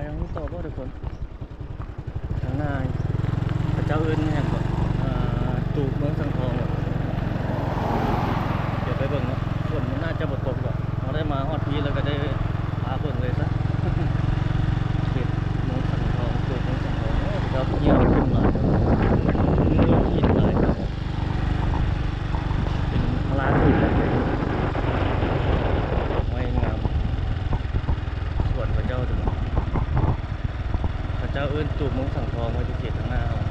ຍັງມີຕໍ່ບໍ່ທຸກຄົນ? ທາງໜ້າເຂົາເຈົ້າເອີ້ນຫຍັງເກາະ ອ່າ ຕູບເມືອງສັງທອງເນາະ. ດຽວໄປເບິ່ງເນາະ ຝົນມັນໜ້າຈະບໍ່ຕົກດອກ. ເຮົາໄດ້ມາຮອດພີ້ແລ້ວກໍໄດ້ພາເບິ່ງເລີຍຊະ. ເຂດເມືອງສັງທອງ ຕູບເມືອງສັງທອງ. ໂອ້ ເຂົາເຈົ້າເຫື່ອຂຶ້ນຫຼາຍ ເຫຍື້ອຫີນຫຼາຍ ເປັນພະລາຫີນ ດອກໄມ້ງາມ. ສວນເຂົາເຈົ້າ ເຂົາເຈົ້າເອີ້ນຕູບເມືອງສັງທອງ ໄວ້ຢູ່ເຂດທາງໜ້າເຮົາ.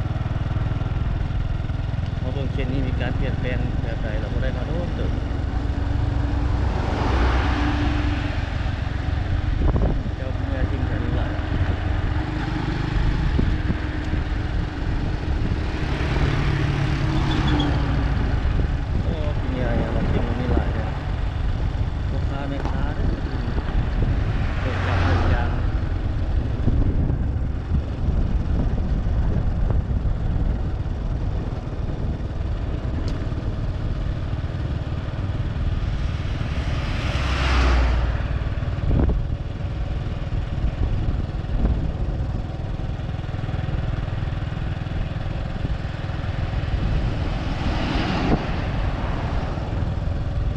ມາເບິ່ງເຂດນີ້ມີການປ່ຽນແປງແບບໃດ ລະບໍ່ໄດ້ມາໂດນເຕີບ. ເຈົ້າເມືອຖິ້ມແຖວນີ້ຫຼາຍ. ໂອ້ ກິນຫຍ້າຫຍັງມາຖິ້ມແຖວນີ້ຫຼາຍແທ້. ພໍ່ຄ້າແມ່ຄ້າເດ້ ເປັນການເປັນຢ່າງ.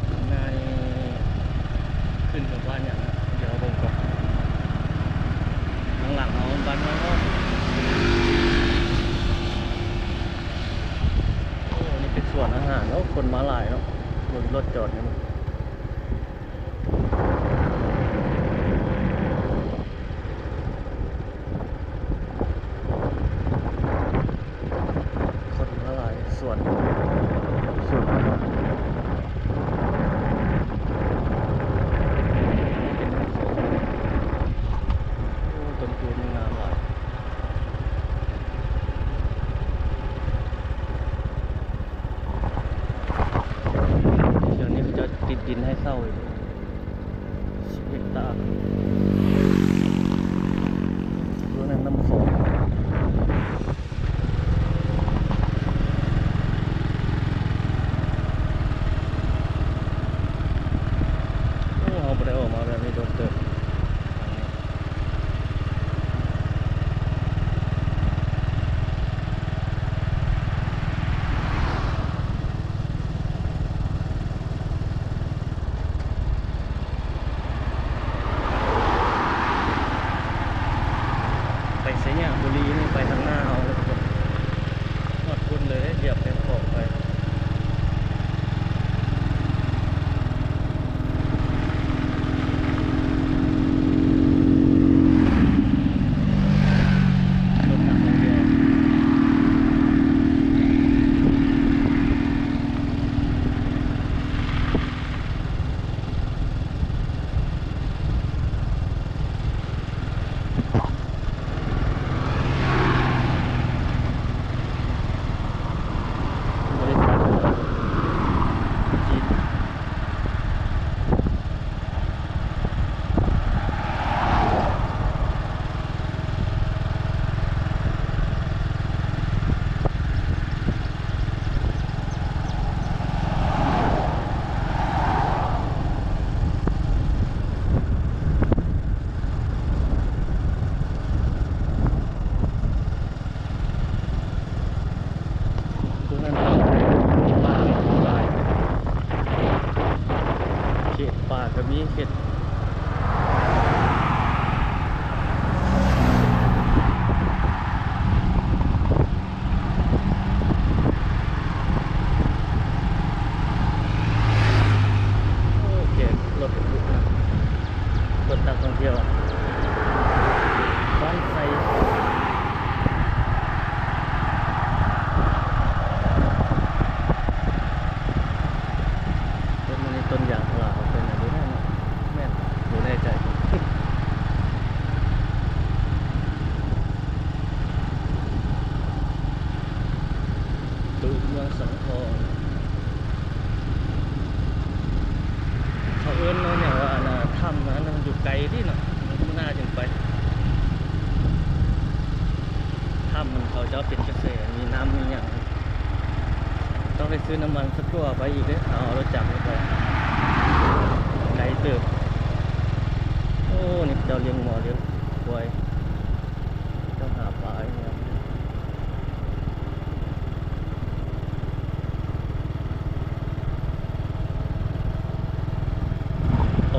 ຂ້າງໜ້ານີ້ຂຶ້ນກັບບ້ານຫຍັງນະ? ດຽວເບິ່ງກ່ອນ. ທາງຫຼັງເຮົາບ້ານຫ້ວຍຮອດ. ໂອ້ ນີ້ເປັນສວນອາຫານ. ໂອ້ ຄົນມາຫຼາຍເນາະ ເບິ່ງລົດຈອດນີ້. ຄົນມາຫຼາຍ ສວນ ສວນອາຫານ. ໂອ້ ຕົ້ນປູນງາມຫຼາຍ. ດຽວນີ້ເຂົາເຈົ້າຕິດດິນໃຫ້ເຊົ່າອີກ ສິບເຮັກຕາ. ຕົວນັ້ນນ້ຳຂອງ. ໂອ້ ເຮົາບໍ່ໄດ້ອອກມາແບບນີ້ດົນເຕີບ. ໄປໄຊຍະບູລີນີ້ ໄປທາງໜ້າເຮົາເລີຍ ຮອດພຸ້ນເລີຍ ລຽບແມ່ນ້ຳຂອງໄປ. ລົດນັກທ່ອງທ່ຽວ. ບໍລິສັດຈີນ. ຕົວນັ້ນປ່າຫຼາຍ ເຂດປ່າກໍມີ ເຂດ ໂອ້ ເຂດລົດບັນທຸກນະ. ເພິ່ນນັກທ່ອງທ່ຽວ ບ້ານໄຊ. ຕົ້ນນີ້ຕົ້ນຢາງພາລາຂອງເພິ່ນນະ ຢູ່ນັ້ນນະ ແມ່ນ ບໍ່ແນ່ໃຈ. ຕູບເມືອງສັງທອງ ເຂົາເອີ້ນວ່າຫຍັງວ່າ ອັນນ່າ ຖ້ຳອັນນັ້ນ ມັນຢູ່ໄກເດເນາະ ມື້ໜ້າຈຶ່ງໄປ. ຖ້ຳມັນເຂົາເຈົ້າເປັນກະແສ ມີນ້ຳມີຫຍັງ ຕ້ອງໄດ້ຊື້ນ້ຳມັນສັກຕົວໄປອີກເດ້ ເອົາລົດຈັກນີ້ໄປ ໄກເຕີບ. ໂອ້ ນີ້ເຂົາເຈົ້າລ້ຽງງົວລ້ຽງຄວາຍ.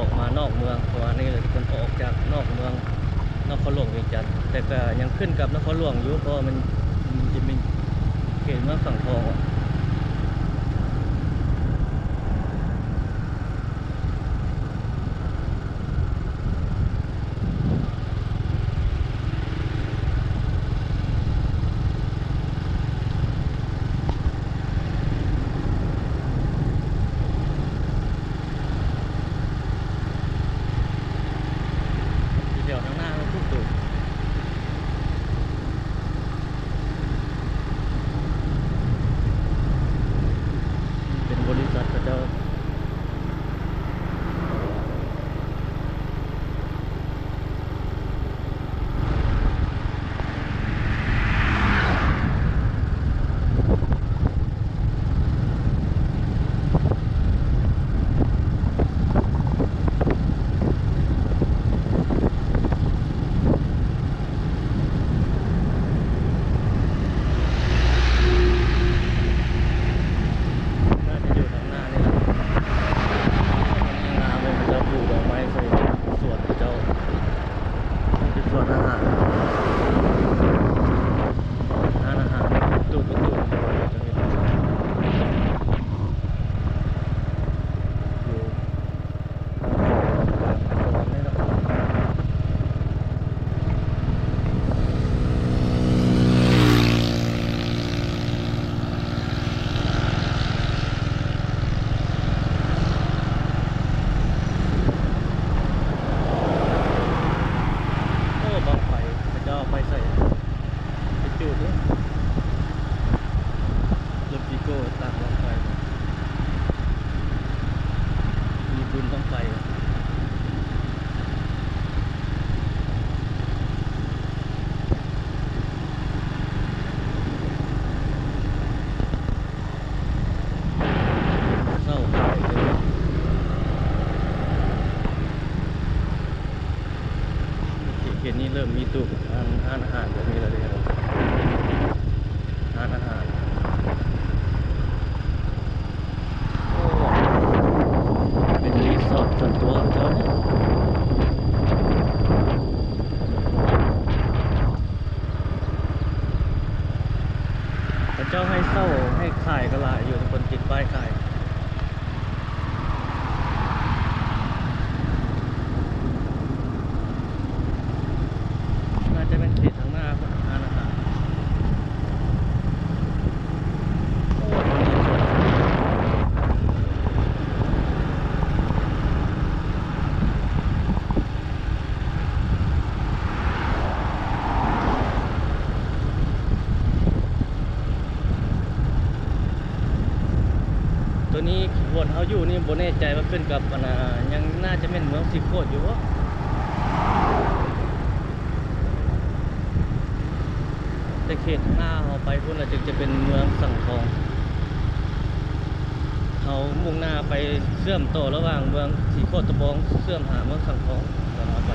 ອອກມານອກເມືອງ ປະມານນີ້ແຫຼະ ທຸກຄົນ ອອກຈາກນອກເມືອງ ນະຄອນຫຼວງວຽງຈັນ ແຕ່ກະຍັງຂຶ້ນກັບນະຄອນຫຼວງຢູ່ ເພາະວ່າມັນ ມັນຈະມີເຂດເມືອງສັງທອງ. ເປັນບໍລິສັດເຂົາເຈົ້າ. ໜ້າຈະຢູ່ທາງໜ້ານີ້ແຫຼະ. ງາມເລີຍ ເຂົາເຈົ້າປູກດອກໄມ້ໃສ່ສວນເຂົາເຈົ້າ. ເປັນສວນອາຫານ ຮ້ານອາຫານ ຕູ້ເປັນຕູ້ເປັນຕູ້ເຂົາເຈົ້າເຮັດ ຢູ່ ໂອ້ ບັ້ງໄຟ ເຂົາເຈົ້າເອົາໄປໃສ່ ໄປຈູດເດ້ ລົດວີໂກ້ ຕາມບັ້ງໄຟ ມີບຸນບັ້ງໄຟ. ເຊົາຂາຍເລີຍ. ເຂດນີ້ເລີ່ມມີຕູ້ ຮ້ານ ຮ້ານອາຫານແບບນີ້ແລ້ວເດ້ ຮ້ານອາຫານ. ໂອ້ ເປັນຣີສອດສ່ວນຕົວເຂົາເຈົ້ານີ້. ເຂົາເຈົ້າໃຫ້ເຊົ່າໃຫ້ຂາຍກໍຫຼາຍຢູ່ ທຸກຄົນ ຕິດປ້າຍຂາຍ. ໜ້າຈະແມ່ນເຂດທາງໜ້າຮ້ານອາຫານ. ໂອ້ ໂຕນີ້ບ່ອນເຮົາຢູ່ນີ້ ບໍ່ແນ່ໃຈວ່າຂຶ້ນກັບອັນນ່າ ຍັງໜ້າຈະແມ່ນເມືອງສີໂຄດຢູ່ບໍ່? ແຕ່ເຂດໜ້າເຮົາໄປພຸ້ນລະ ຈຶ່ງຈະເປັນເມືອງສັງທອງ. ເຮົາມຸ່ງໜ້າໄປເຊື່ອມຕໍ່ລະຫວ່າງເມືອງສີໂຄດຕະບອງ ເຊື່ອມຫາເມືອງສັງທອງ ຕອນເຮົາໄປ.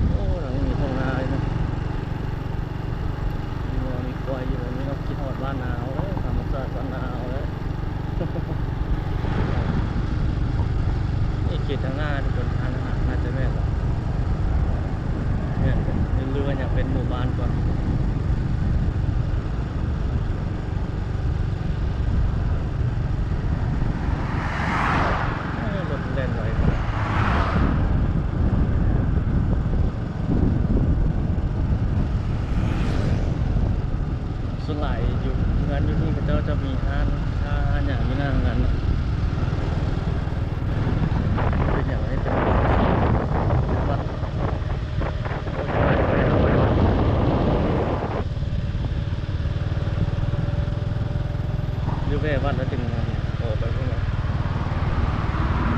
ໂອ້ ທາງນີ້ມີທົ່ງນາອີກນະ. ມີງົວມີຄວາຍຢູ່ແບບນີ້ເນາະ ຄິດຮອດບ້ານນາເຮົາເລີຍ ທຳມະຊາດບ້ານນາເຮົາເລີຍ. ນີ້ເຂດທາງໜ້າ ເປັນຮ້ານອາຫານ ໜ້າຈະແມ່ນລະ ແມ່ນ ຫຼືວ່າຍັງເປັນໝູ່ບ້ານກ່ອນ. ເອີ ລົດແລ່ນໄວ. ສ່ວນຫຼາຍຢູ່ເຮືອນຢູ່ນີ້ ເຂົາເຈົ້າຈະມີຮ້ານຄ້າຮ້ານຫຍັງຢູ່ໜ້າເຮືອນເນາະ. ເປັນຫຍັງໃຫ້ເປັນວັດ ຫຼືແວ່ວັດແລ້ວຈຶ່ງ ອອກໄປພຸ້ນເນາະ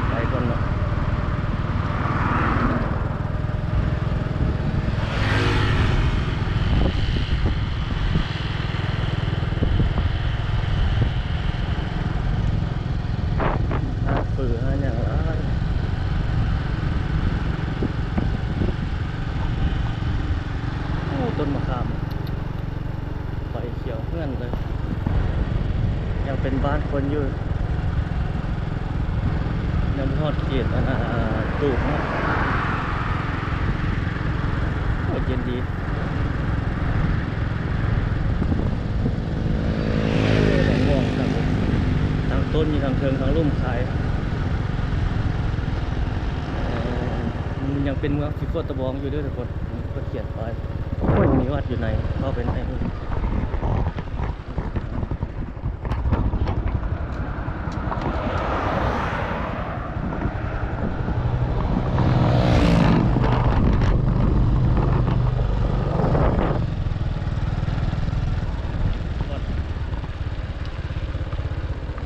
ໄປກ່ອນເນາະ. ຮ້ານເຝີຮ້ານຫຍັງຫຼາຍ. ໂອ້ ຕົ້ນມະຂາມ ໃບຂຽວເຮືອນເລີຍ ຍັງເປັນບ້ານຄົນຢູ່. ຮອດເຂດອັນນ່າ ຕູບເນາະ. ໂອ້ ເຢັນດີ. ໂອ້ ໝອກທັງ ທັງຕົ້ນ ມີທັງເທິງ ທັງລຸ່ມຂາຍ. ເອີ ມັນຍັງເປັນເມືອງສີໂຄດຕະບອງຢູ່ເດີທຸກຄົນ. ເພິ່ນຂຽນປ້າຍ. ໂອ້ຍ ມີວັດຢູ່ໃນ ເຂົ້າໄປໃນພຸ້ນ.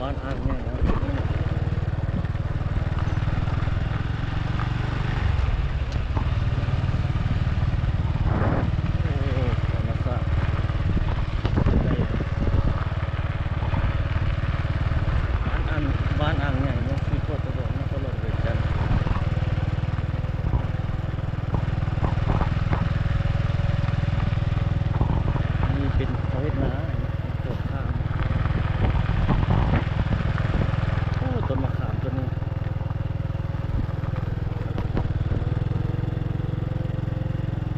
ບ້ານອ່າງໃຫຍ່ເນາະ. ໂອ້ ທຳມະຊາດ ບ້ານອ່າງ ບ້ານອ່າງໃຫຍ່ ເມືອງສີໂຄດຕະບອງ ນະຄອນຫຼວງວຽງຈັນ. ນີ້ເປັນເຂົາເຮັດນາ ເຂົາເຮັດນາ ໂອ້ ຕົ້ນມະຂາມຕົ້ນນີ້.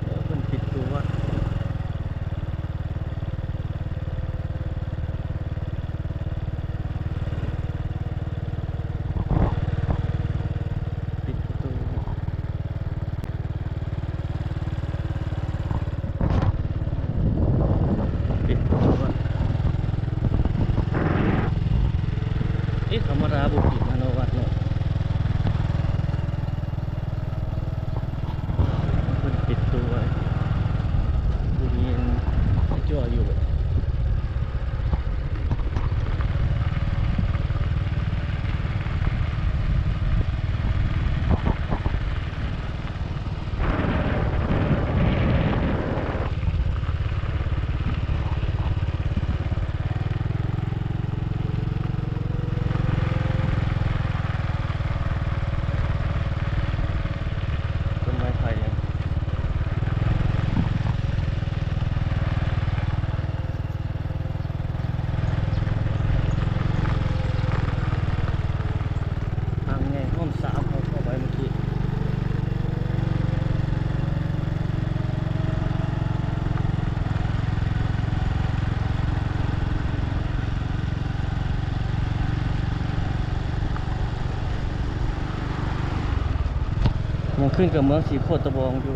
ໂອ້ ເພິ່ນປິດຕູວັດ ປິດປະຕູ. ປິດປະຕູວັດ. ເອະ ທຳມະດາບໍ່ປິດນະເນາະ ວັດເນາະ. ເພິ່ນປິດຕູໄວ້ ບໍ່ມີໃຜຈົວະຢູ່. ຕົ້ນໄມ້ໄຜ່ ອ່າງໃຫຍ່ຫ້ອມສາມ ເຮົາເຂົ້າໄປເມື່ອກີ້. ຍັງຂຶ້ນກັບເມືອງສີໂຄດຕະບອງຢູ່.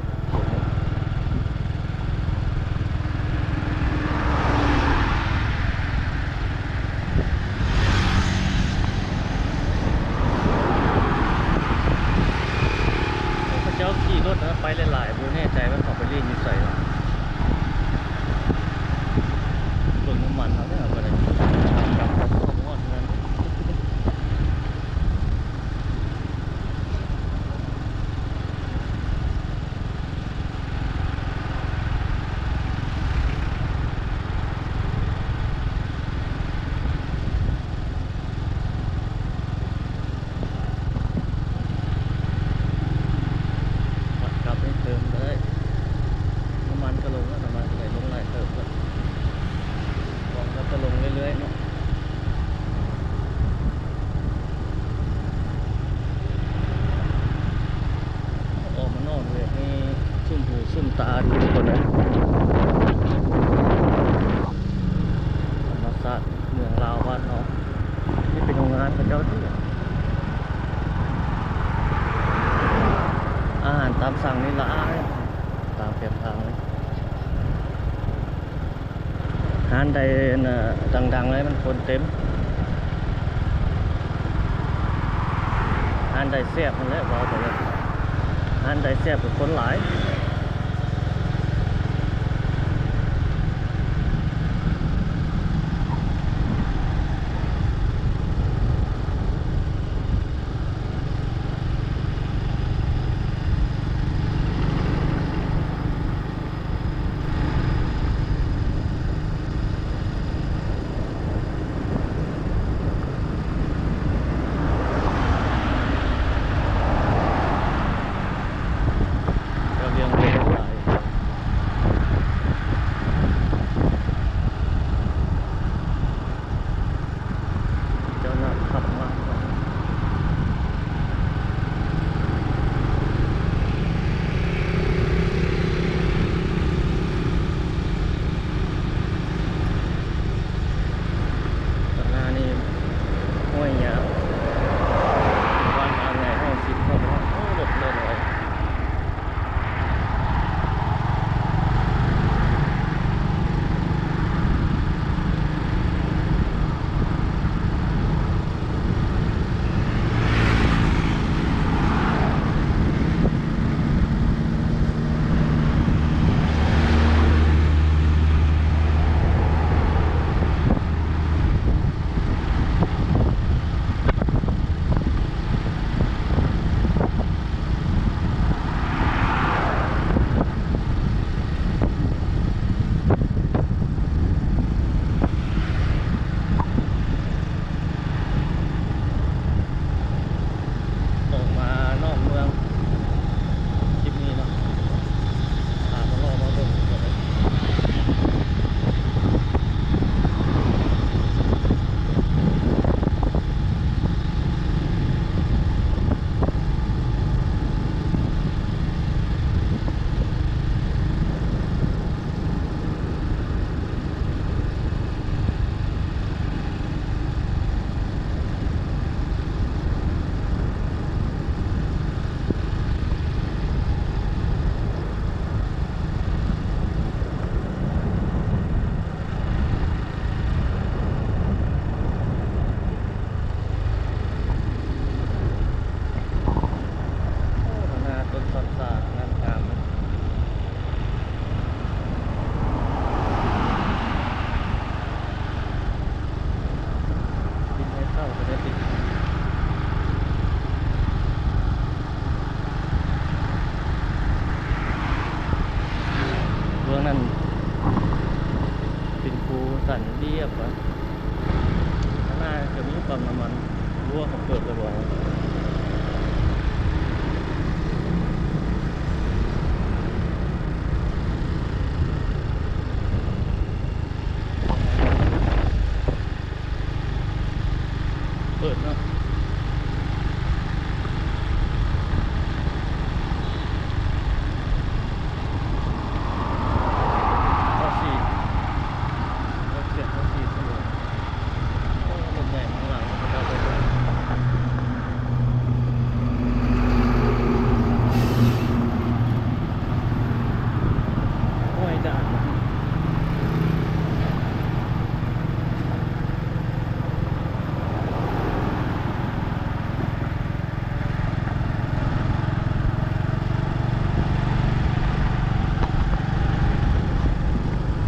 ເຂົາເຈົ້າຂີ່ລົດນະ ໄປຫຼາຍໆ ບໍ່ແນ່ໃຈວ່າເຂົາໄປຫຼິ້ນຢູ່ໃສວະ. ເບິ່ງນ້ຳມັນເຮົາເດີ ເຮົາກໍໄດ້ກັບຮອດເຮືອນ. ກັບໄປເຕີມກໍໄດ້ ນ້ຳມັນກໍລົງແລ້ວ ນ້ຳມັນກໍໄດ້ລົງຫຼາຍເຕີບແລ້ວ ຫວັງວ່າຈະລົງເລື້ອຍໆເນາະ. ອອກມານອກແບບນີ້ຊຸ່ມຫູຊຸ່ມຕາດີທຸກຄົນເອີຍ. ທຳມະຊາດເມືອງລາວບ້ານເຮົາ ນີ້ເປັນໂຮງງານເຂົາເຈົ້າຕິ ອາຫານຕາມສັ່ງນີ້ຫຼາຍ ຕາມແຄມທາງນີ້. ຮ້ານໃດ ອັນນ່າ ດັງໆ ແລ້ວມັນຄົນເຕັມ. ຮ້ານໃດແຊບຫັ້ນແຫຼະ ເວົ້າໄປເລີຍ ຮ້ານໃດແຊບກໍຄົນຫຼາຍ. ແຖວວຽງ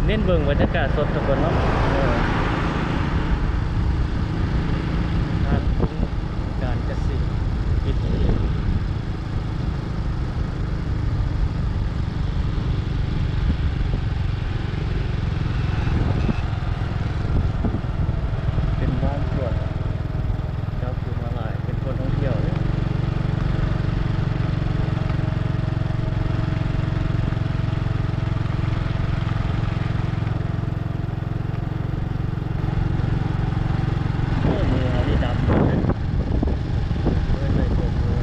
ເນັ້ນເບິ່ງບັນຍາກາດສົດສາກົນເນາະ ເອີ ທາງໂຄງການກະສິວິທະຍາ ເປັນດ່ານກວດ ເຈົ້າຄືມາຫຼາຍ ເປັນຄົນທ່ອງທ່ຽວເດ້. ໂອ້ ເມືອນີ້ດຳເບິດເລີຍ ເມືອໃສ່ຕົວເມືອ.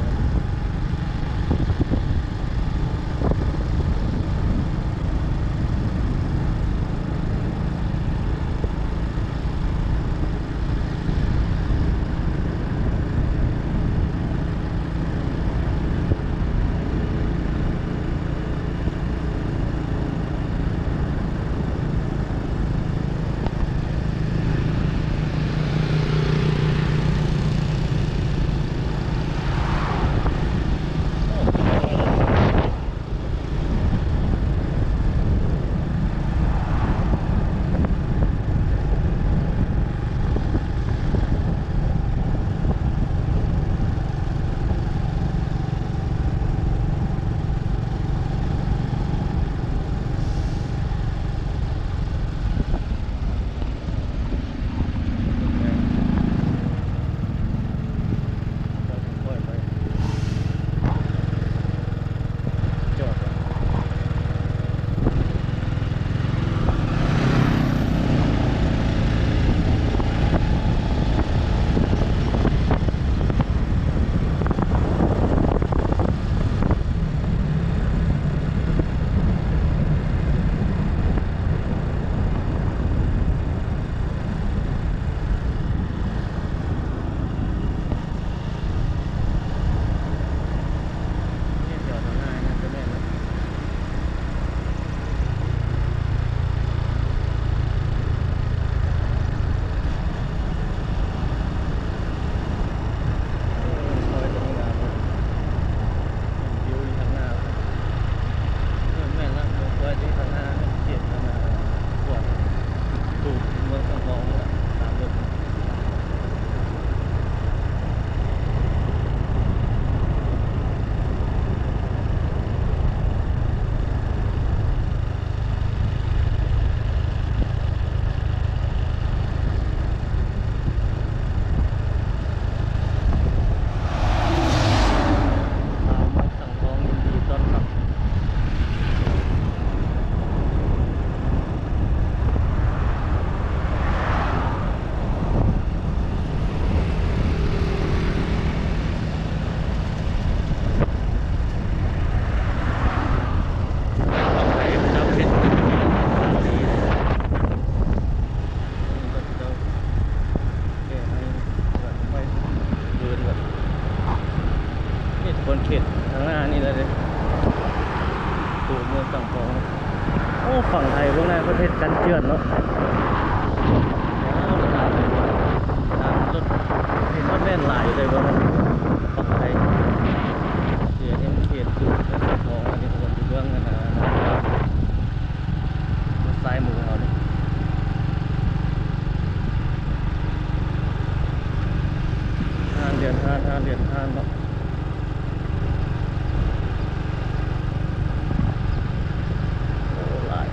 ນີ້ທຸກຄົນ ເຂດທາງໜ້ານີ້ແຫຼະເດ້ ໂຕເມືອງສັງທອງ. ໂອ້ ຝັ່ງໄທເບື້ອງໜ້າເພິ່ນເຮັດກັນເຈື່ອນເນາະ ຍາວຫຼາຍ ທາງລົດເຫັນວ່າແມ່ນຫຼາຍຢູ່ເດ້ ເບື້ອງຝັ່ງໄທ. ເຂດນີ້ເຂດເມືອງສັງທອງ ອັນນີ້ເພິ່ນຢູ່ເບື້ອງ ອັນນັ້ນ ຊ້າຍມືເຮົານີ້ ຮ້ານເດືອນຮ້ານ ຮ້ານເດືອນຮ້ານເນາະ. ໂອ້ ຫຼາຍ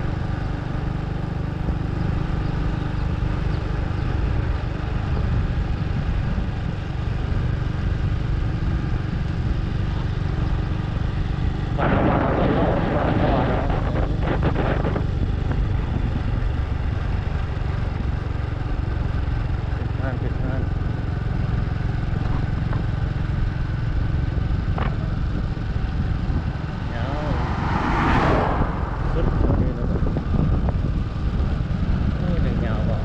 ເປັນຮ້ານ ເປັນຮ້ານ ຍາວສຸດເລີຍເນາະ. ໂອ້ ຍັງຍາວບໍ່?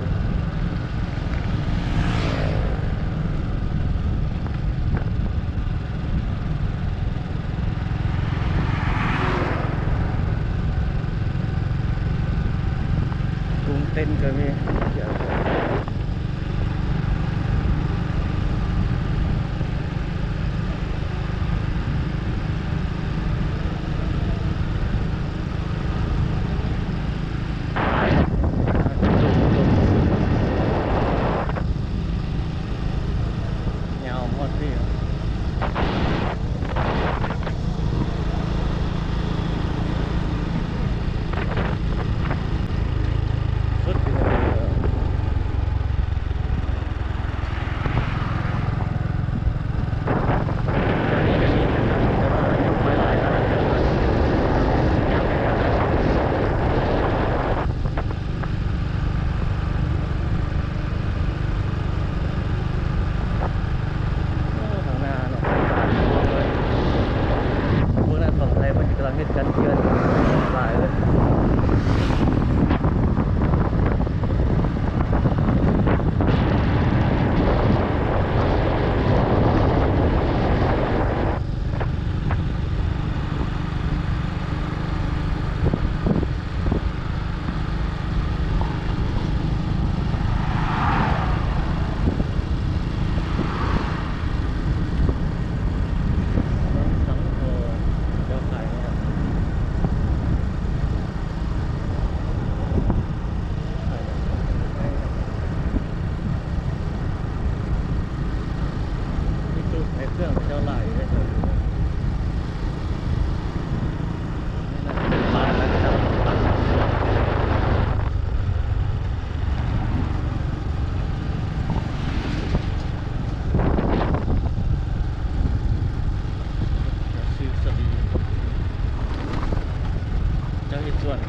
ກຸງເຕັນກໍມີ. ຫຼາຍເນາະ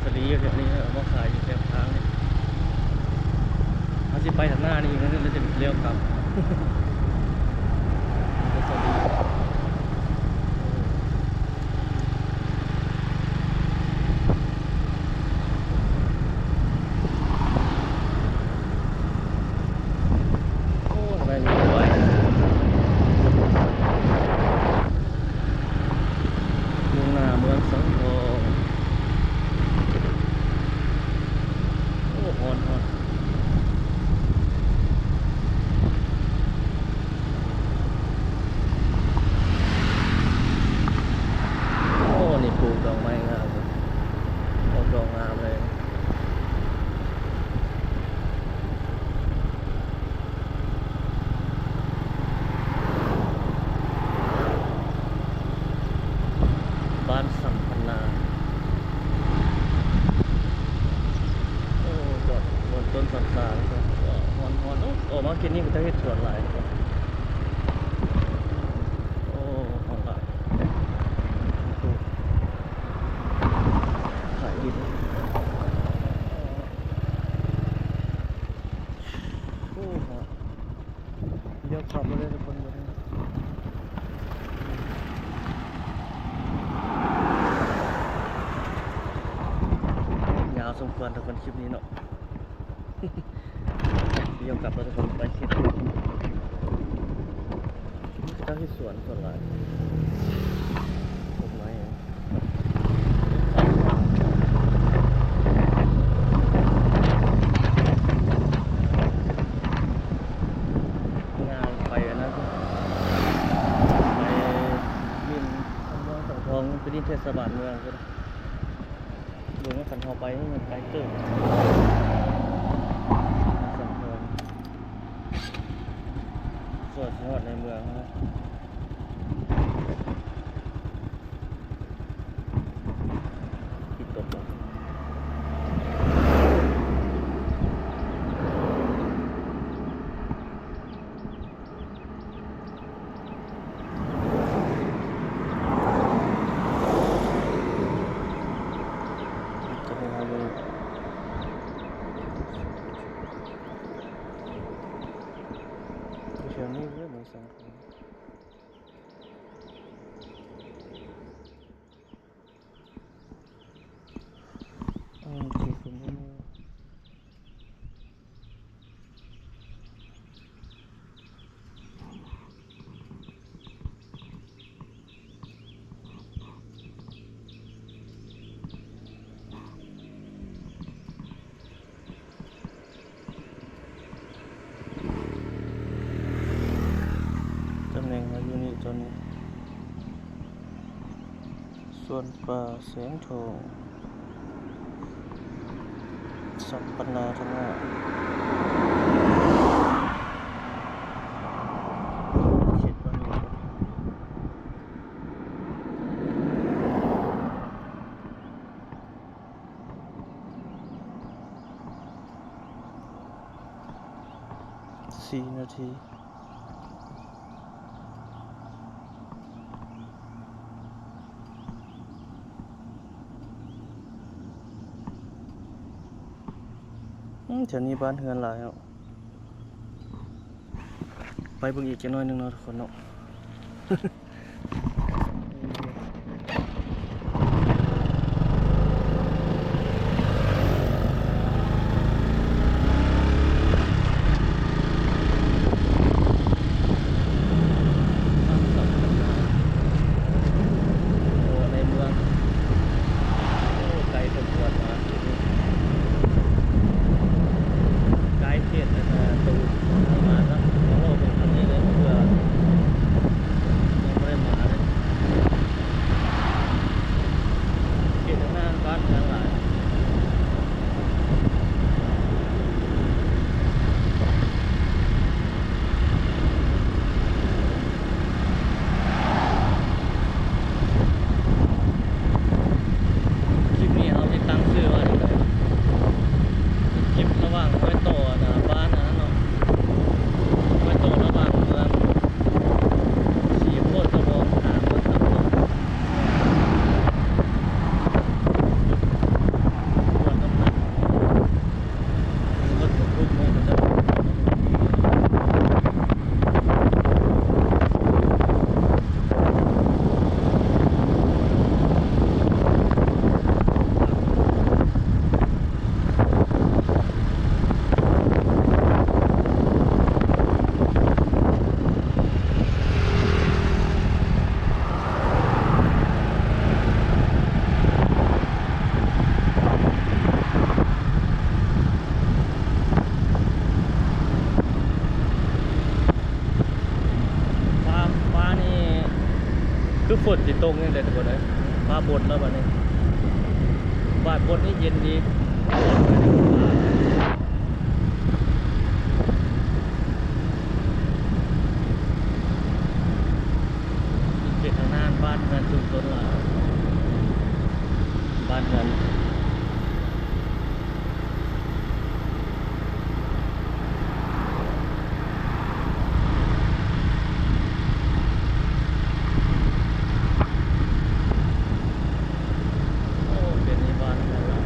ສາລີຢູ່ແຖວນີ້ ເອົາມາຂາຍຢູ່ແຄມທາງນີ້. ເຮົາຊິໄປທາງໜ້ານີ້ອີກໜ້ອຍໜຶ່ງ ແລ້ວຈະລ້ຽວກັບ. ໂອ້ ໄປເລື້ອຍໆ ມຸ່ງໜ້າເມືອງສັງທອງ. ໂອ້ ຮ້ອນໆ. ໂອ້ ນີ້ປູກດອກໄມ້ງາມເລີຍ ອອກດອກງາມເລີຍ. ບ້ານສຳພັນນາ. ໂອ້ ຈອດບົນຕົ້ນສານຊາ ຮ້ອນໆ. ໂອ້ ອອກມາກິນນີ້ເຂົາເຈົ້າເຮັດສວນຫຼາຍ. ໂອ້ ຂອງຫຼາຍ ຂາຍດີ. ໂອ້ ຮອດ ລ້ຽວກັບມາເລີຍທຸກຄົນ. ຍາວສົມຄວນທຸກຄົນ ຄລິບນີ້ເນາະ. ລ້ຽວກັບມາທຸກຄົນ ໄປເຂດ ເຂົາເຈົ້າເຮັດສວນສ່ວນຫຼາຍ ຕົ້ນໄມ້. ງານໄປອັນນັ້ນ ໄປຫຼິ້ນເມືອງສັງທອງ ໄປຫຼິ້ນເທດສະບານເມືອງພຸ້ນ. ເບິ່ງວ່າຄັນເຮົາໄປນີ້ມັນໄກເຕີບ ສັງທອງ ກວ່າຊິຮອດໃນເມືອງນະ. ຕຳແໜ່ງເຮົາຢູ່ນີ້ຕອນນີ້ ສວນປ່າແສງທອງ ສຳປັນນາທະນະ ເຂດບ້ານ ສີ່ນາທີ. ອືມ ແຖວນີ້ບ້ານເຮືອນຫຼາຍເນາະ. ໄປເບິ່ງອີກຈັກໜ້ອຍໜຶ່ງເນາະທຸກຄົນເນາະ. ໃນເມືອງ ໂອ້ ໄກສົມຄວນນະ ໃກ້ເຂດອັນນະ ຕູນ ມາເນາະ ເວົ້າເຖິງອັນນີ້ເລີຍ ເພື່ອ ຄືຝົນຊິຕົກນີ້ແຫຼະທຸກຄົນເອີຍ. ຟ້າບົດແລ້ວບັດນີ້ ຟ້າບົດນີ້ເຢັນດີ. ເປັນທາງດ້ານບ້ານເຮືອນຊຸມຊົນຫຼາຍ ບ້ານເຮືອນ. ໂອ້ ເປັນອີ່ບ້ານເຮືອນຫຼາຍ.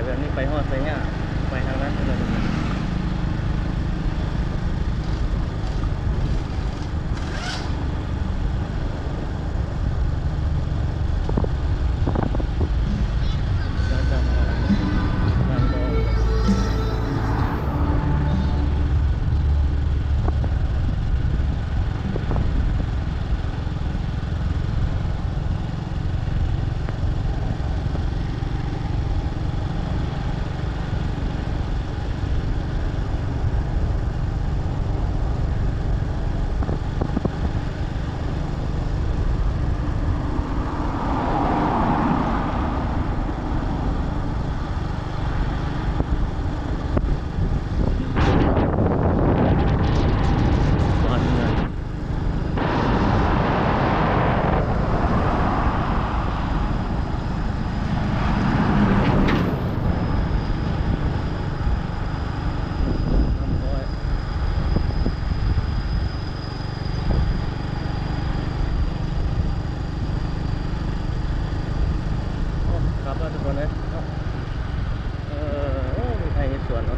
ອັນນີ້ໄປຮອດໄຊຍາ ໄປທາງນັ້ນພຸ້ນແຫຼະທຸກຄົນ. ໂອ້ ຄັກແລ້ວທຸກຄົນເອີຍເນາະ. ເອີ ໂອ້ ມີໄຮ່ເຮັດສວນເນາະ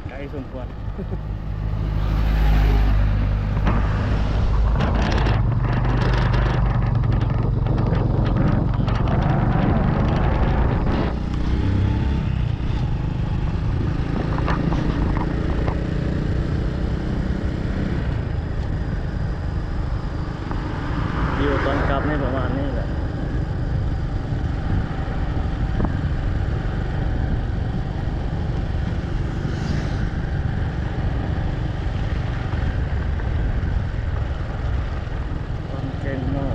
ໄກສົມຄວນ. ວິວຕອນກັບນີ້ປະມານນີ້ແຫຼະ. ວັງແກງໝໍ້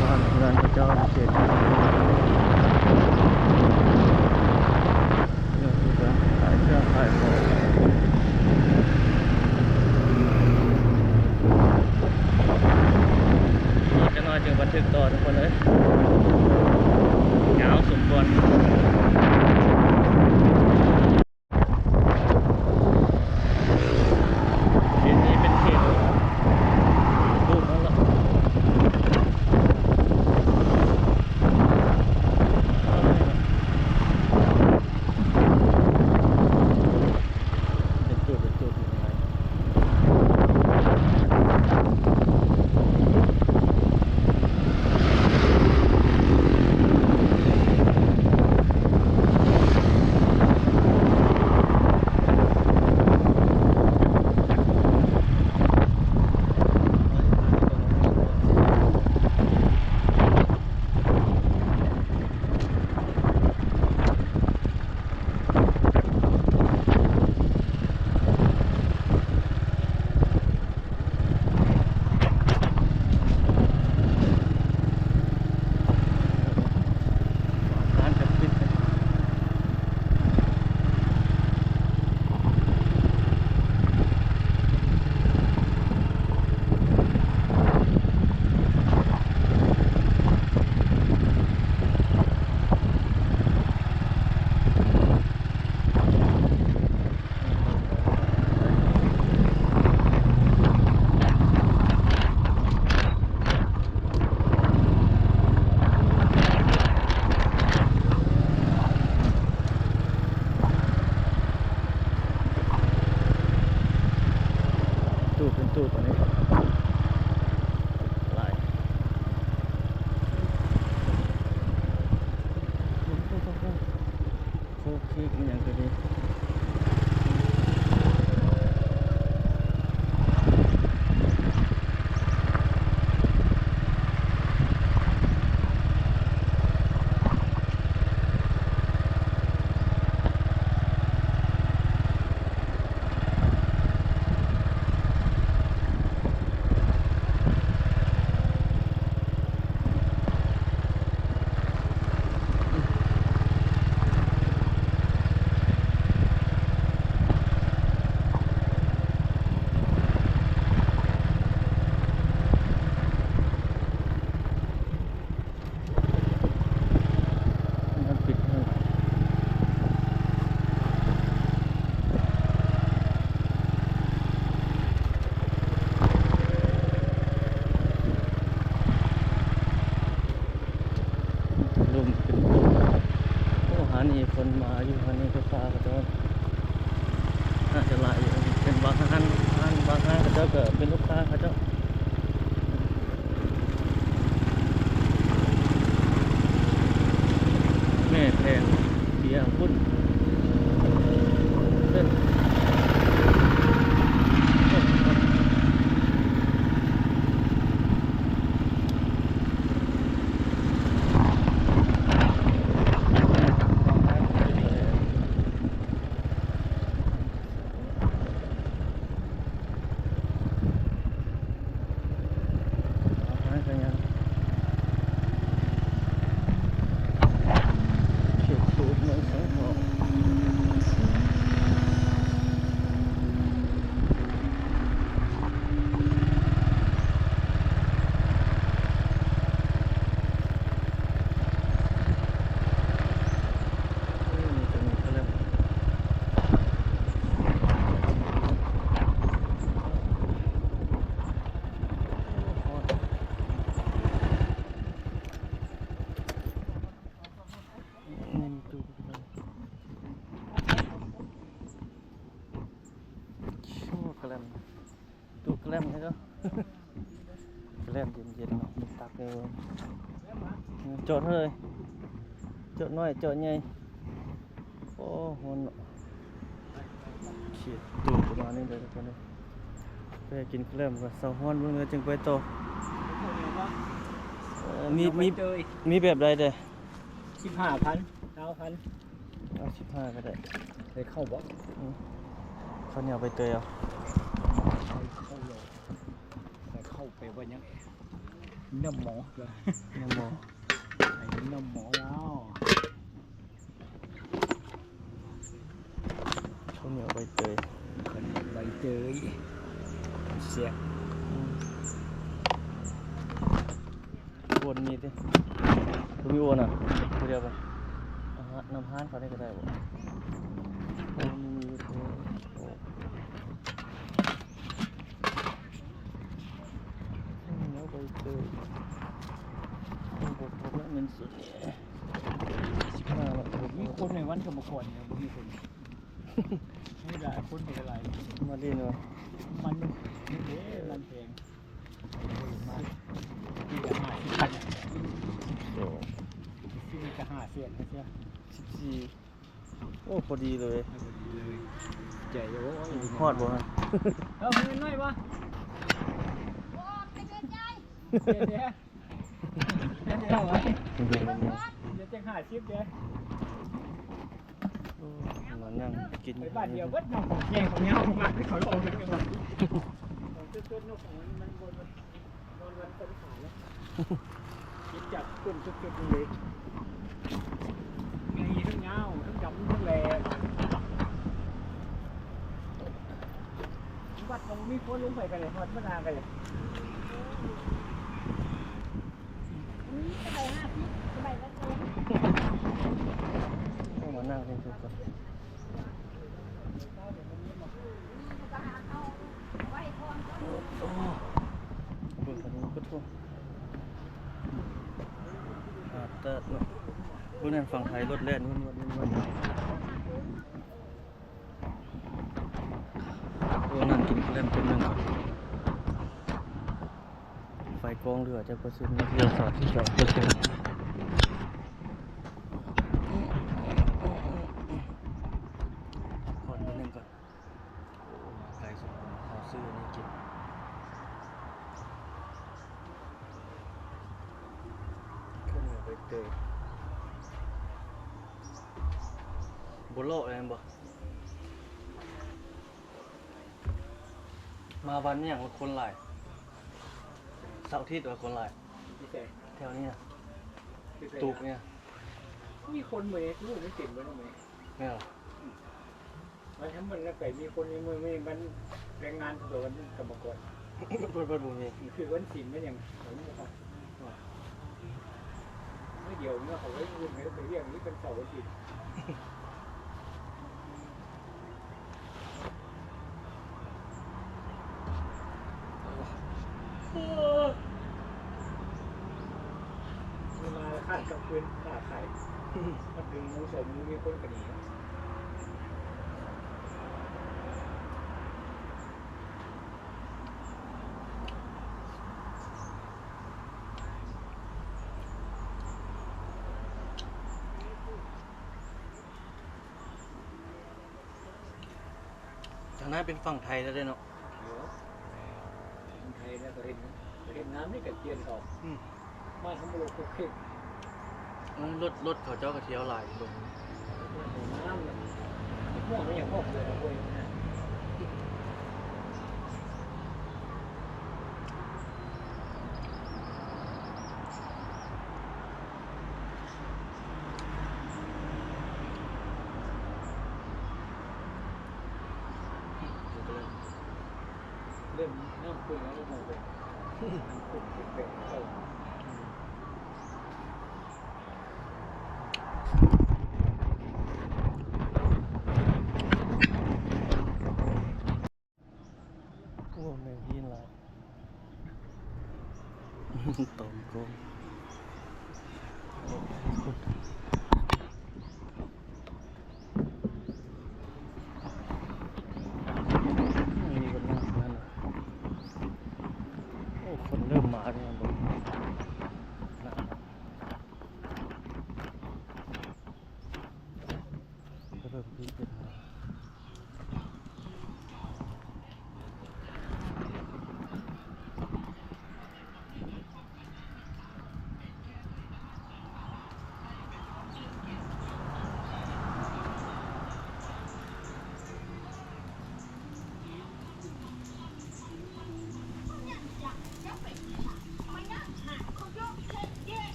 ບ້ານເຮືອນເຂົາເຈົ້າເຂດ ເລື່ອງຂາຍເຄື່ອງຂາຍຂອງ. ອີກຈັກໜ້ອຍຈຶ່ງບັນທຶກຕໍ່ທຸກຄົນເອີຍ ຍາວສົມຄວນ. ເຂດນີ້ເປັນເຂດປູກມັນລະ. ເປັນຈຸດເປັນຈຸດຢູ່ຂ້າງໃນ. ຮ້ານຈະປິດ. ຕູ້ເປັນຕູ້ຕົວນີ້ຫຼາຍ. ໂຄກເຄກອີ່ຫຍັງກະມີ. ຢູ່ຫັ້ນນີ້ ລູກຄ້າເຂົາເຈົ້າໜ້າຈະຫຼາຍຢູ່ ເປັນບາງຮ້ານ ຮ້ານ ບາງຮ້ານເຂົາເຈົ້າກໍເປັນລູກຄ້າເຂົາເຈົ້າ. ແມ່ແພງເບຍພຸ້ນ ເປັນ ຕູ້ແກລັມ ຕູ້ແກລັມໃຫ້ເນາະ ແກລັມເຢັນໆເນາະ ມີຕັກເດີ ເຈາະເທົ່າໃດ ເຈາະນ້ອຍ ເຈາະໃຫຍ່ ໂອ້ ຮ້ອນເນາະ ເຂດຕູ້ປະມານນີ້ເດີທຸກຄົນເດີ ໄປກິນແກລັມກ່ອນ ເຊົາຮ້ອນເບິ່ງແລ້ວຈຶ່ງໄປຕໍ່ ເອີ ມີ ມີ ມີແບບໃດແດ່? ສິບຫ້າພັນ ຊາວພັນ ເອົາສິບຫ້າກໍໄດ້ ໄດ້ເຂົ້າບໍ່? ອືມ ເຂົ້າໜຽວໃບເຕີຍເອົາ ໄດ້ເຂົ້າແລ້ວ ໄດ້ເຂົ້າແປວ່າຫຍັງ? ນ້ຳໝໍ ນ້ຳໝໍ ໄດ້ນ້ຳໝໍແລ້ວ ເຂົ້າໜຽວໃບເຕີຍ ເຂົ້າໜຽວໃບເຕີຍ ແຊບ ອືມ. ໂອນມີຕິ ບໍ່ມີໂອນນະ ຜູ້ດຽວກັນ ອາຫານ ນຳຮ້ານເຂົານີ້ກໍໄດ້ບໍ່? ໂອນມີຢູ່ ໂອ ແລ້ວໄປເຈີ ບໍ່ຄົບແລ້ວເງິນສົດນີ້ ສິບຫ້າລະ ມີຄົນໃນວັນກຳມະກອນ ບໍ່ມີຄົນ ມີຫຼາຍຄົນ ມີຫຼາຍ ມາຫຼິ້ນວະ ມັນ ມັນເດ້ ມັນແພງ. ໂອ້ ສິບສີ່ ໂອ້ ພໍດີເລີຍ ໃຫຍ່ ໂອ້ຍ ຮອດບໍ່ຫັ້ນ ເອົາເງິນໜ້ອຍບໍ່ ບໍ່ ໃຫ້ເປັນໃຫຍ່ ເປັນໃຫຍ່ ເປັນໃຫຍ່ ເປັນໃຫຍ່ ເປັນໃຫຍ່ ເປັນໃຫຍ່ ເປັນໃຫຍ່ ເປັນໃຫຍ່ ເປັນໃຫຍ່ ເປັນໃຫຍ່ ເປັນໃຫຍ່ ໂອ້ ມານັ່ງກິນ ໄປບາດດຽວເບິດເນາະ ແຍ່ງຂອງເຮົາມາ ເຂົາອອກເລີຍວ່າ ຂອງເຊີດໆ ນົກຂອງມັນ ມັນບໍ່ນອນວັນເປັນຂາເນາະ ກິນຈາກຕົ້ນເຊີດໆ ເລີຍ ໃຫຍ່ທັງຍາວ ທັງດຳ ທັງແຫຼມ ວັດຂອງມີຄົນລົງໄປກັນເລີຍ ຮອດມານາກັນເລີຍ. ອືມ ສະບາຍຫ້າສິບ ສະບາຍລະເກີນ ຕ້ອງມານັ່ງເປັນສຸກກ່ອນ ໂອ້ ເບິ່ງທາງນີ້ ໂອ້ໂຫ ອາດຈະເນາະ ເບິ່ງນັ້ນ ຝັ່ງໄທລົດແລ່ນວືດໆ ໂອ້ ນັ່ງກິນແລ້ມເປັນໜຶ່ງ ໄຟກອງເຫຼືອຈັກເປີເຊັນ ເຫຼືອສາມສິບສອງເປີເຊັນ ພັກຜ່ອນໜ້ອຍໜຶ່ງກ່ອນ ໂອ້ ໄກສຸດ ເຮົາຊື້ອັນນີ້ກິນ ເຂົ້າໜຽວໃບເຕີຍ ບໍ່ເລາະແມ່ນບໍ່? ມາວັນຫຍັງຄົນຫຼາຍ ເສົາອາທິດວ່າຄົນຫຼາຍ ຢູ່ໃສ? ແຖວນີ້ນະ ຢູ່ໃສ? ຕູບນີ້ນະ ມີຄົນເໝີຍ ລູກມັນເຕັມໄປໝົດເໝີຍ ແມ່ນບໍ່? ອືມ ມັນທຳມັນໄປມີຄົນໃນເມືອງນີ້ ມັນແຮງງານຕົວກັນກຳມະກອນ ເພິ່ນ ເພິ່ນບໍ່ມີ ຄືວັນສິນມັນຫຍັງ ເຂົາບໍ່ເຂົ້າ ມື້ດຽວເນາະ ເຂົາໄວ້ອື່ນ ໄປວຽກນີ້ເປັນເສົາອາທິດ ເວລາຂາຍກາງຄືນ ຄ້າຂາຍ ມັນດຶງໝູໃສ່ໝູ ມີຄົນກະໜີ. ທາງນັ້ນເປັນຝັ່ງໄທແລ້ວເດ້ເນາະ. ເອີ ໄທແລ້ວກໍເຮັດ ເຮັດງານນີ້ກະຈຽນເຂົາ ອືມ ມາທາງໂລກກໍເຂດ ເອີ ລົດ ລົດເຂົາເຈົ້າກໍທຽວຫຼາຍຢູ່ເບິ່ງ ງາມນະ ພວກນີ້ຍັງບໍ່ເກີດເລີຍນະ. ເລີ່ມນ້ຳຂຶ້ນແລ້ວ ນ້ຳຂຶ້ນແປກໆ ເອີ ໂອ້ ແມງຫີນຫຼາຍ ຕອມກົງ ມີຄົນນັ່ງນັ້ນ ໂອ້ ຄົນເລີ່ມມາແລ້ວ ເບິ່ງ ເລີ່ມມີຄົນມາ.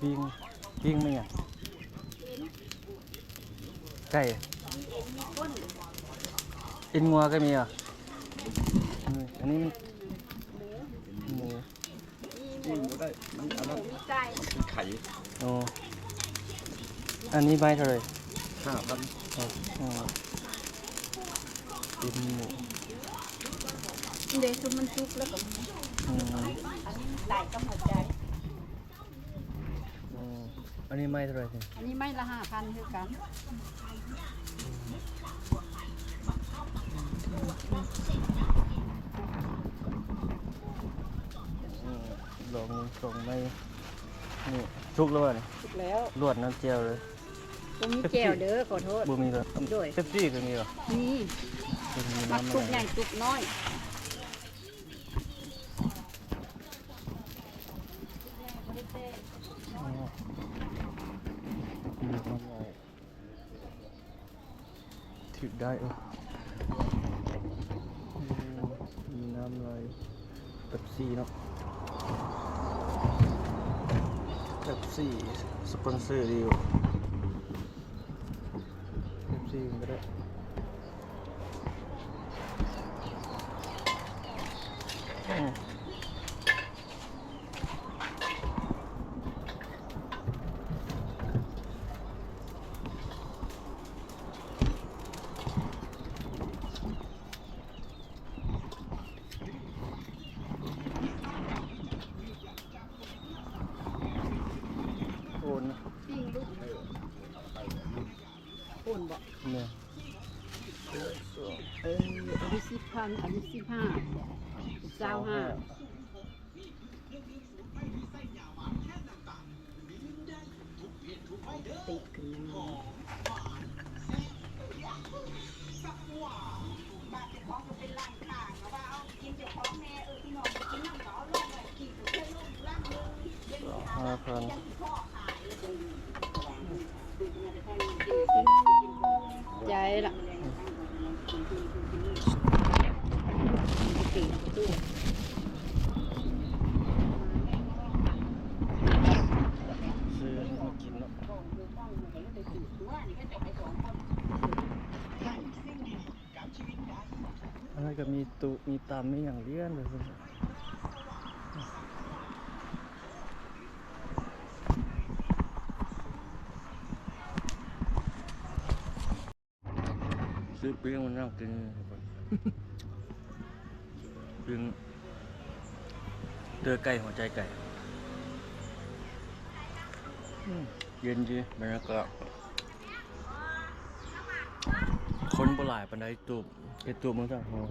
ປີ້ງ ປີ້ງແມ່ນຫຍັງ? ໄກ່ ເອັນງົວກໍມີຫວາ? ອືມ ອັນນີ້ມັນ ໝູ ປີ້ງບໍ່ໄດ້ ມັນອັນນັ້ນ ໄຂ່ ອໍ ອັນນີ້ໄມ້ເທົ່າໃດ? ຫ້າພັນ ອໍ ອໍ ຕີນໝູ ເດ ຊຸມມັນສຸກແລ້ວກໍມີ ອືມ ອັນນີ້ໄກ່ກັບຫົວໃຈ. ອໍ ອັນນີ້ໄມ້ເທົ່າໃດນີ້? ອັນນີ້ໄມ້ລະຫ້າພັນຄືກັນ. ອືມ ລອງເບິ່ງສອງໄມ້ນີ້ ສຸກແລ້ວບໍ່ນີ້? ສຸກແລ້ວ ລວດນ້ຳແຈ່ວເລີຍ. ບໍ່ມີແຈ່ວເດີ ຂໍໂທດ ບໍ່ມີເລີຍ. ໂດຍ ເປັບຊີກໍມີບໍ່? ມີ ມັກຕຸກໃຫຍ່ຕຸກນ້ອຍ. ອໍ ຖືກໄດ້ ເອີ ມີນ້ຳລາຍ ເປັບຊີເນາະ ເປັບຊີສະປອນເຊີດີຢູ່ ເປັບຊີກໍໄດ້. ໂອນ ປີ້ງລູກ ໂອນບໍ່? ແມ່ນ ເອີ ອັນນີ້ສິບພັນ ອັນນີ້ສິບຫ້າ ຊາວຫ້າ. ຕິດກັນຍັງ ສອງຫ້າພັນ ໃຈລະ ຊື້ມາກິນເນາະ. ອັນນັ້ນກໍມີຕຸ ມີຕຳ ມີຫຍັງລຽນໄປພຸ້ນ. ຊື້ປີ້ງມານັ່ງກິນ. ດຶງເຕີໄກ່ ຫົວໃຈໄກ່. ອືມ ເຢັນດີ ບັນຍາກາດ. ຄົນບໍ່ຫຼາຍປານໃດ ຕູບ ເຮັດຕູບເມືອງສັງທອງ.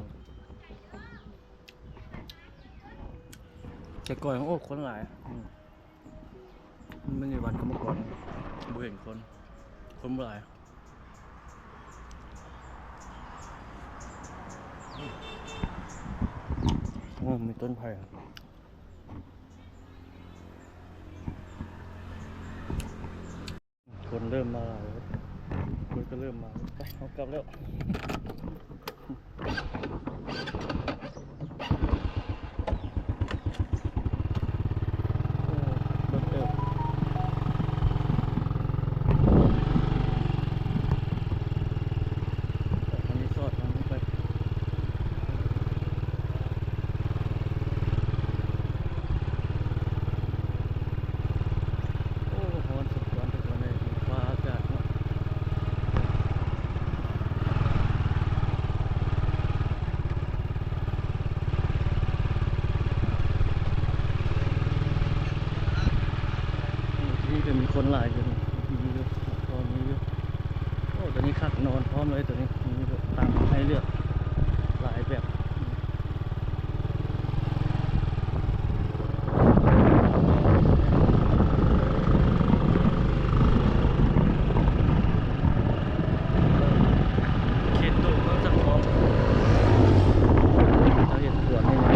ແຕ່ກ່ອນ ໂອ້ ຄົນຫຼາຍ. ອືມ ມັນມີວັນກຳມະກອນ ບໍ່ເຫັນຄົນ ຄົນບໍ່ຫຼາຍ. ໂອ້ ມີຕົ້ນໄຜ່. ຄົນເລີ່ມມາຫຼາຍແລ້ວ ຄົນກໍເລີ່ມມາ. ໄປ ເຮົາກັບແລ້ວ. ໂອ້ ດົນເຕີບ. ອັນນີ້ຊອດທາງນີ້ໄປ. ໂອ້ ຮ້ອນສົມຄວນທຸກຄົນເອີຍ ຟ້າອາກາດເນາະ. ທີ່ນີ້ກໍມີຄົນຫຼາຍຢູ່ ມີຢູ່ ມີຢູ່. ໂອ້ ຕົວນີ້ຄັກ ນອນພ້ອມເລີຍ ຕົວນີ້ມີຕາມໃຫ້ເລືອກຫຼາຍແບບ. ເຂດຕົວເມືອງສັງທອງ ເຂົາເຮັດສວນນີ້ນະ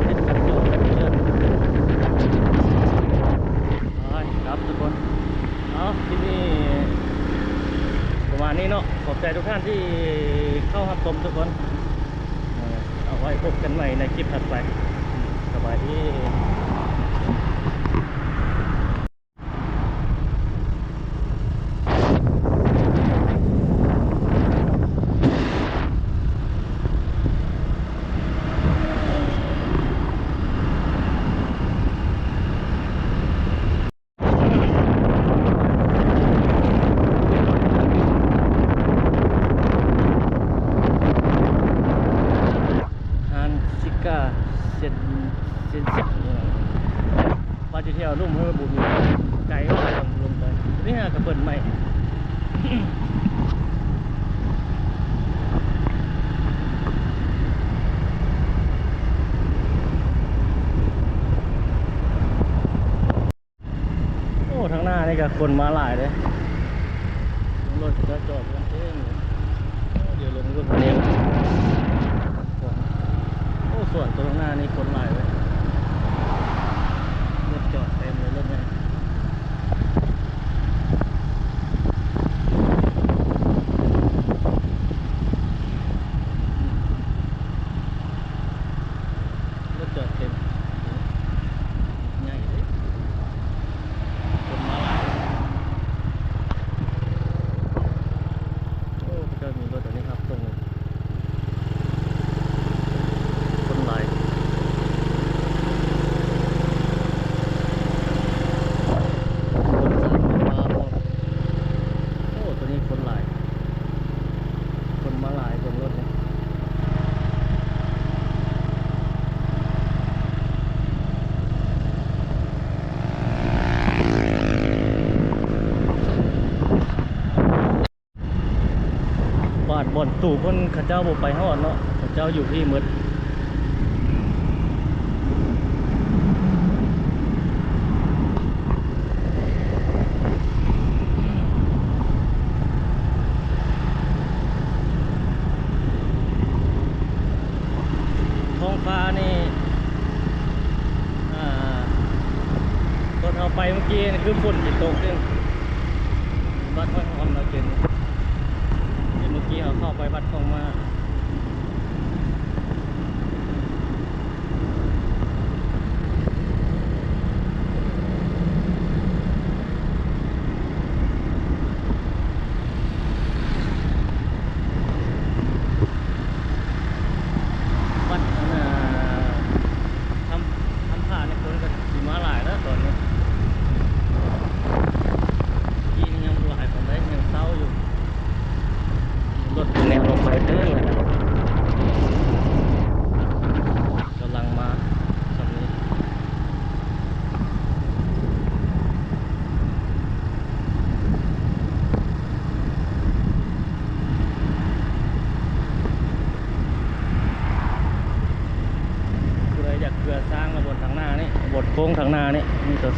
ເຮັດກັບເຈົ້າເຮືອນ. ໄປ ຄັບທຸກຄົນ. ເອົາ ຄລິບນີ້ປະມານນີ້ເນາະ. ຂອບໃຈທຸກທ່ານທີ່ເຂົ້າຮັບຊົມທຸກຄົນ. ເອົາໄວ້ພົບກັນໃໝ່ໃນຄລິບຖັດໄປ. ສະບາຍດີ. ຮ້ານຊິກາເຊັນ ເຊັນເຊັນ ວ່າຊິແຖວລຸ່ມເຮີບຸນ ໄກວ່າລົງໄປ ນີ້ຫາກະເປີດໃໝ່. ໂອ້ ທາງໜ້ານີ້ກະຄົນມາຫຼາຍເດ້ ລົດກະຈອດກັນເຕັມເລີຍ. ໂອ້ ດຽວລົງເບິ່ງນີ້ ໂອ້ ສວນຕົວຂ້າງໜ້ານີ້ຄົນຫຼາຍເວີຍ ລົດຈອດເຕັມເລີຍ ລົດໃຫຍ່. ລົດຈອດເຕັມ ໃຫຍ່ເດ້ ຄົນມາຫຼາຍ. ໂອ້ ເຂົາເຈົ້າມີລົດອັນນີ້ຮັບສົ່ງ ຄົນຫຼາຍ ລົດສາມໄຟຟ້າພ້ອມ. ໂອ້ ໂຕນີ້ຄົນຫຼາຍ ຄົນມາຫຼາຍເບິ່ງລົດນີ້. ບາດບ່ອນຕູບເພິ່ນ ເຂົາເຈົ້າບໍ່ໄປຮອດເນາະ ເຂົາເຈົ້າຢູ່ພີ້ໝົດ. ທ້ອງຟ້ານີ້ ອ່າ ຕອນເຮົາໄປເມື່ອກີ້ນີ້ຄືຝົນຊິຕົກເດ້ ວັດຫ້ວຍຫອມເນາະ ເຂດນີ້ ເມື່ອກີ້ເຮົາເຂົ້າໄປວັດຂອງມາ. ວັດອັນນ່າ ທຳ ທຳພະນີ້ຄົນກໍຊິມາຫຼາຍແລ້ວຕອນນີ້ ກີ້ນີ້ຍັງບໍ່ຫຼາຍປານໃດ ຍັງເຊົາຢູ່. ລົດແນວລົງໄປເດີ.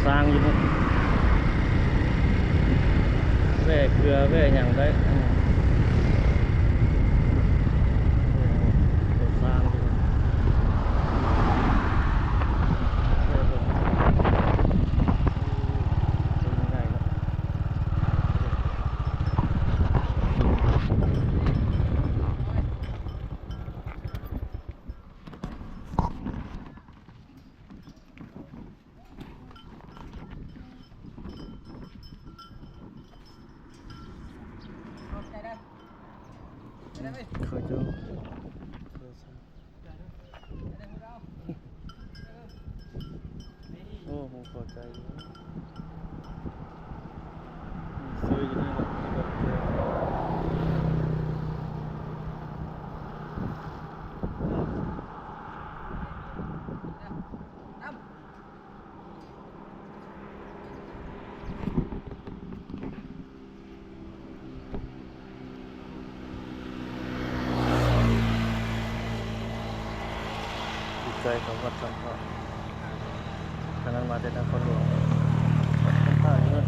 ທາງຢູ່ເນາະ ແວ່ເກືອແວ່ຫຍັງໄດ້ ອືມ ໂອ້ ໂອ້ ທາງຢູ່ເນາະ ແວ່ເບິ່ງ ໂອ້ ໂຕໃຫຍ່ເນາະ. ເຂົາເຈົ້າ ໂອ້ ບໍ່ເຂົ້າໃຈຢູ່ ຊື້ຢູ່ນີ້ແຫຼະ ດີໃຈເຂົາຮອດສຳເພາະ ອັນນັ້ນມາແຕ່ນະຄອນຫຼວງ ຂ້າງຢູ່ເນາ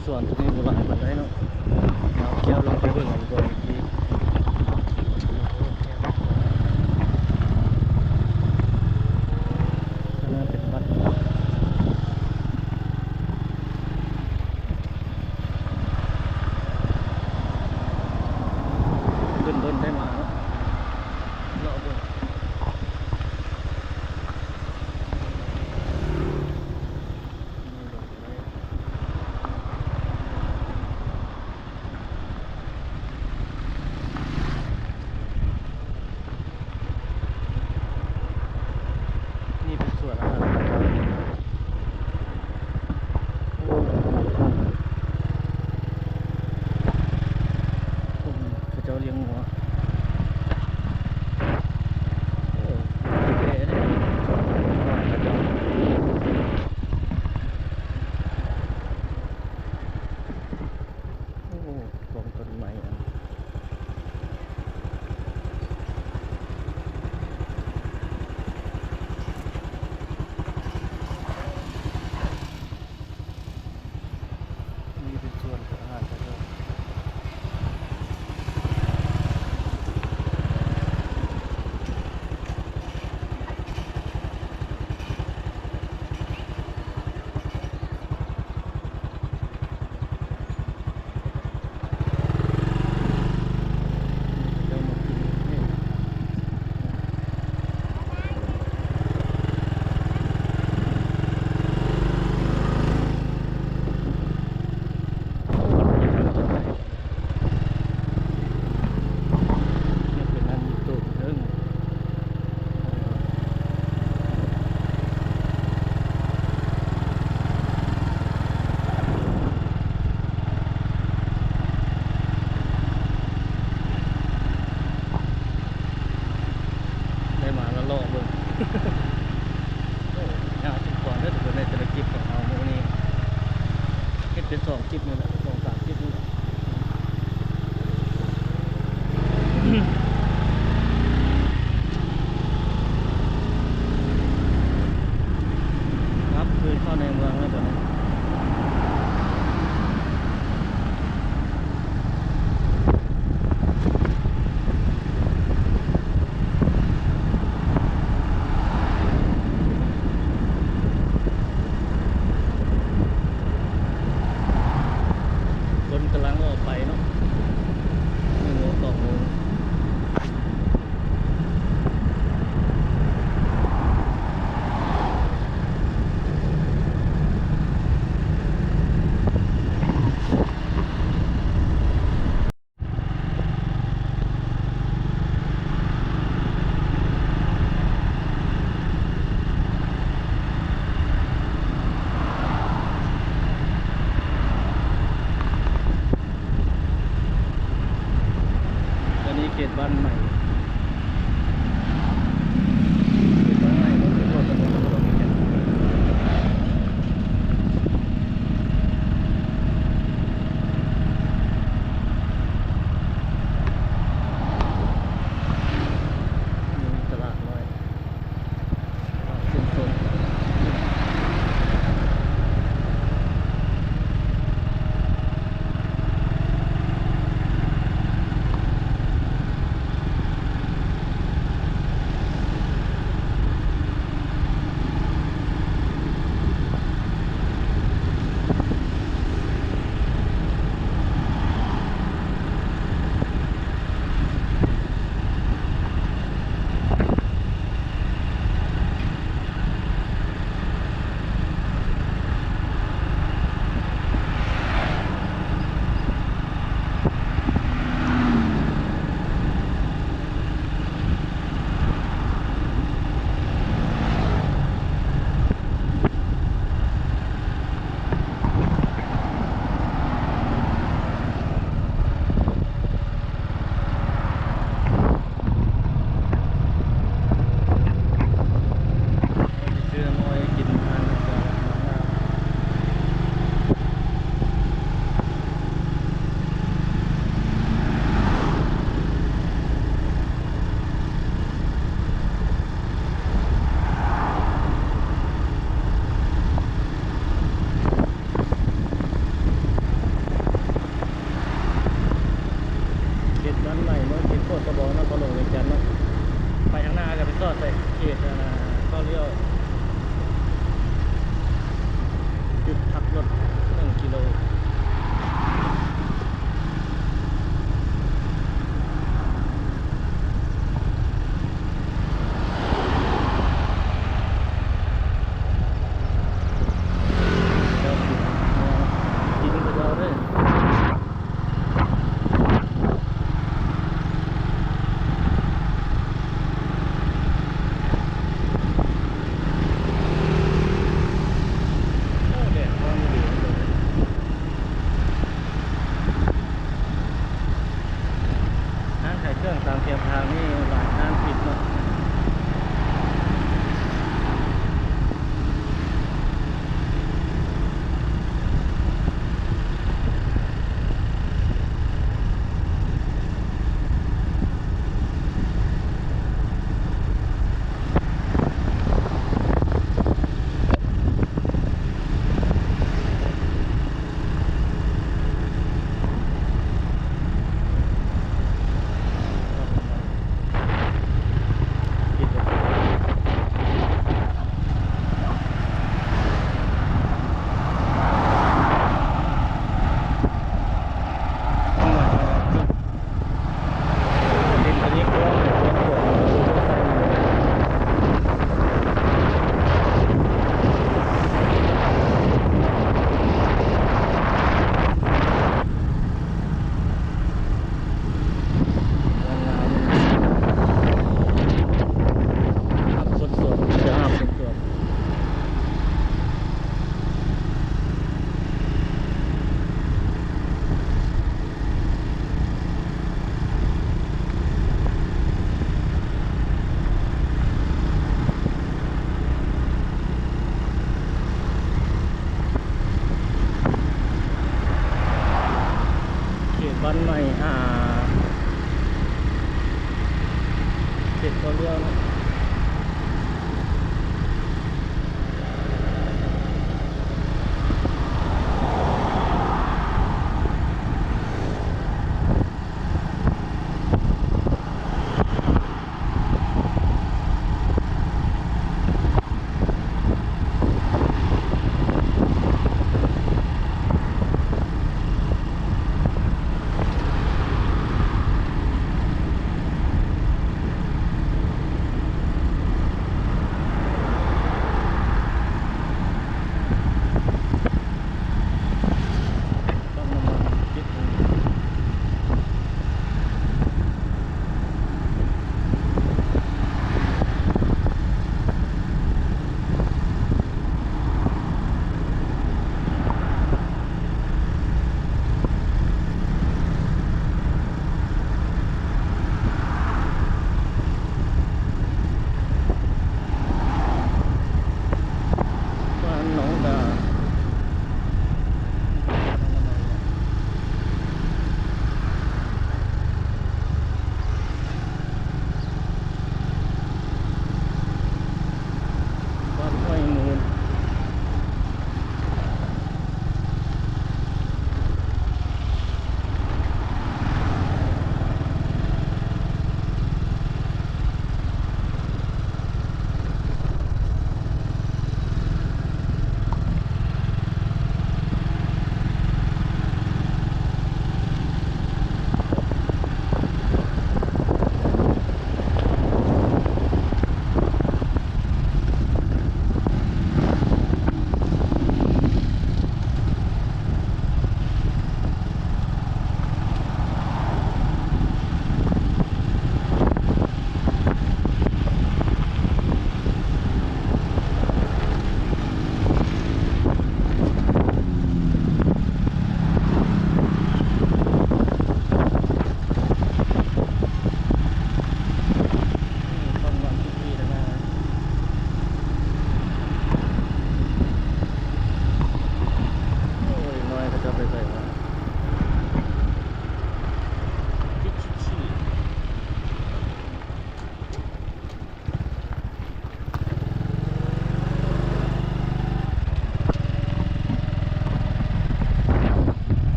ະ. ສວນຕົວນີ້ບໍ່ຫຼາຍປານໃດເນາະ ເຮົາກ່ຽວລົງໄປເບິ່ງອັນບ່ອນທີ່ ອັນນັ້ນເປັນວັດ ດົນໆໄດ້ມາເນາະ ເລາະເບິ່ງ. ນີ້ເປັນສວນອາຫານ ໂອ້ ຄົນເຂົາເຈົ້າລ້ຽງງົວ. ໂອ້ ແທ້ເດ້ ເຂົາເຈົ້າ ໂອ້ ກອງຕົ້ນໄມ້ອັນ ນີ້ເປັນສວນຂອງອາຫານເຂົາເຈົ້າ. ໄດ້ມາລະເລາະເບິ່ງ ໂອ້ ຍາວສົມຄວນເດີ ທຸກຄົນເອີຍ ແຕ່ລະຄລິບຂອງເຮົາມື້ນີ້ ເຮັດເປັນສອງຄລິບນີ້ແຫຼະ ສອງສາມຄລິບນີ້ແຫຼະ. ກັບຄືນເຂົ້າໃນເມືອງແລ້ວຕອນນີ້. ເຂດ ອ່າ ເຂົ້າລ້ຽວ ຈຸດພັກລົດ ໜຶ່ງກິໂລ.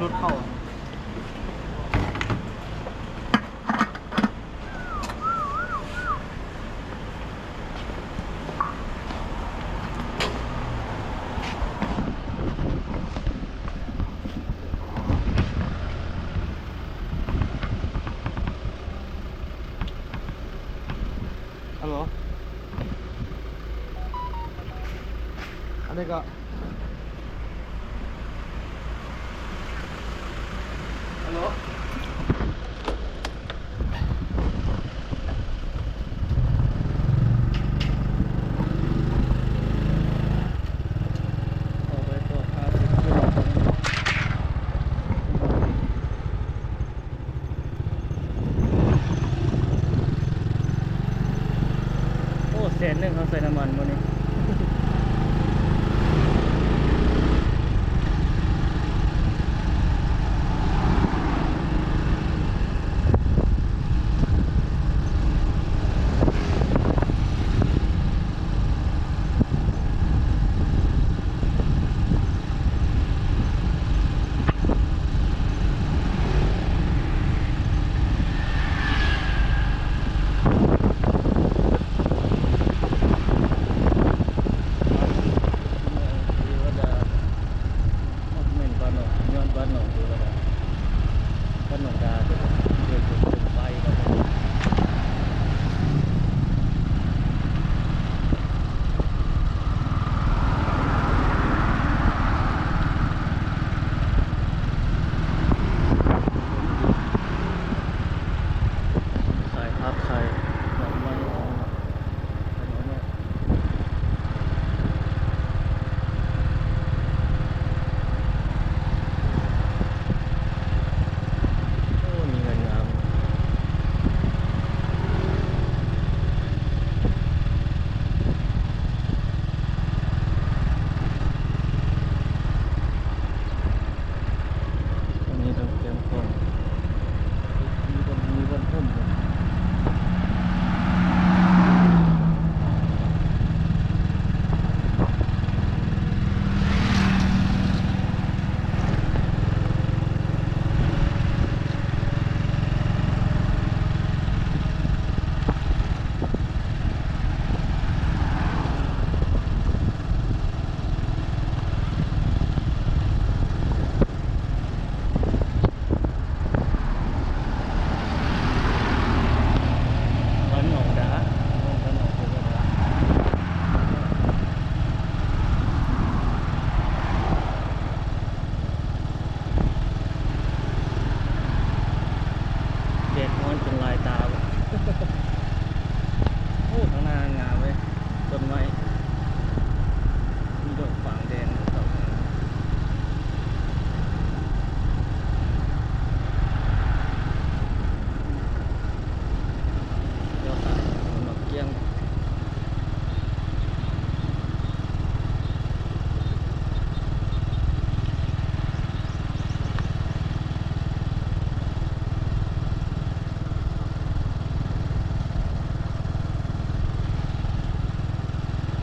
ລົດເຂົ້າ. ຮັລໂຫຼ ອັນນີ້ກໍ ຮັລໂຫຼ ເຂົ້າໄປຕໍ່ ຫ້າສິບກິໂລ. ໂອ້ ແສນໜຶ່ງເຮົາໃສ່ນ້ຳມັນມື້ນີ້. ແມ່ນບ້ານໜອງ ຍ້ອນບ້ານໜອງເທວະດາ ບ້ານໜອງດາ ເດີນ ເດີນ ເດີນໄປແລ້ວ. ຂາຍຜັກ ຂາຍດອກໄມ້ ຂາຍ ໂອ້ ມີເຮືອນງາມ. ອັນນີ້ຕ້ອງກຽມຂອງ ມີບ່ອນ ມີບ່ອນຖົມ. ບ້ານໜອງດາ ບ້ານໜອງດາ. ແດດຮ້ອນຈົນລາຍຕາເບິດ. ໂອ້ ຂ້າງໜ້າງາມເວີຍ ຕົ້ນໄມ້ ມີດອກຟາງແດງ ດອກ ດອກ ດອກກຽງ. ເ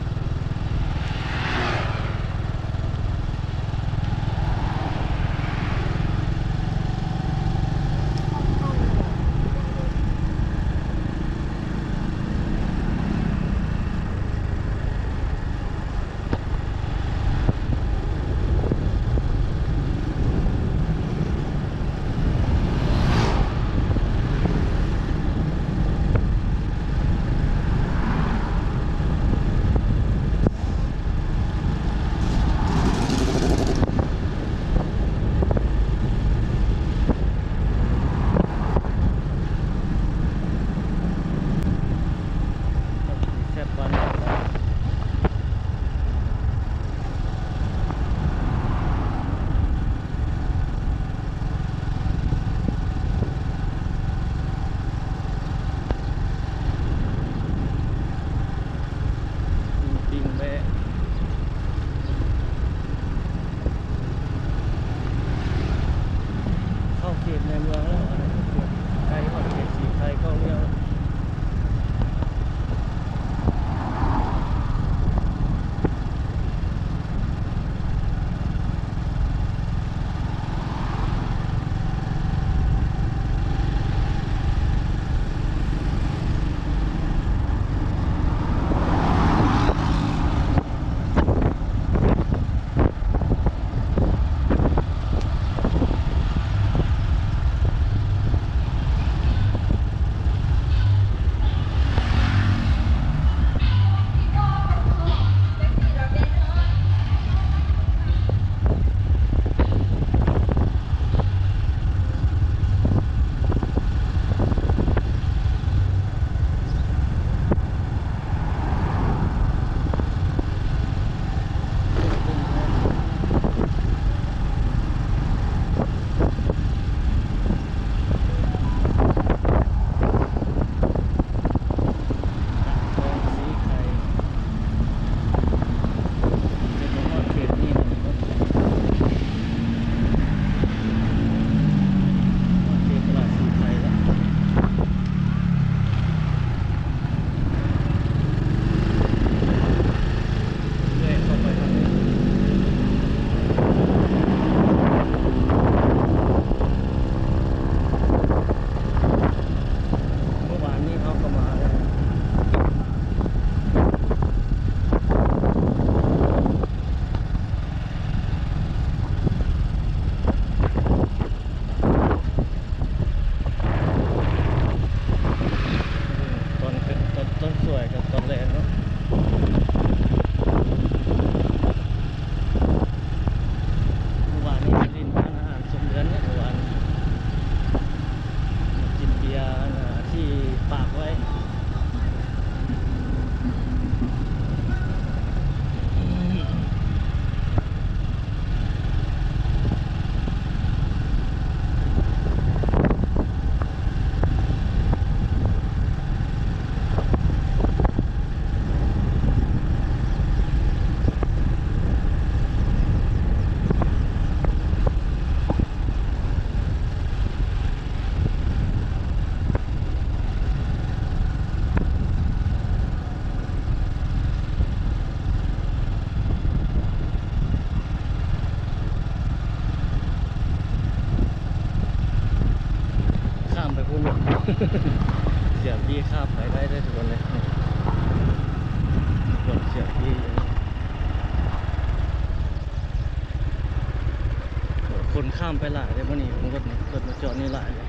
ຂ້າມໄປຫຼາຍເດ້ມື້ນີ້ ລົດນີ້ ລົດມາຈອດນີ້ຫຼາຍເດ້.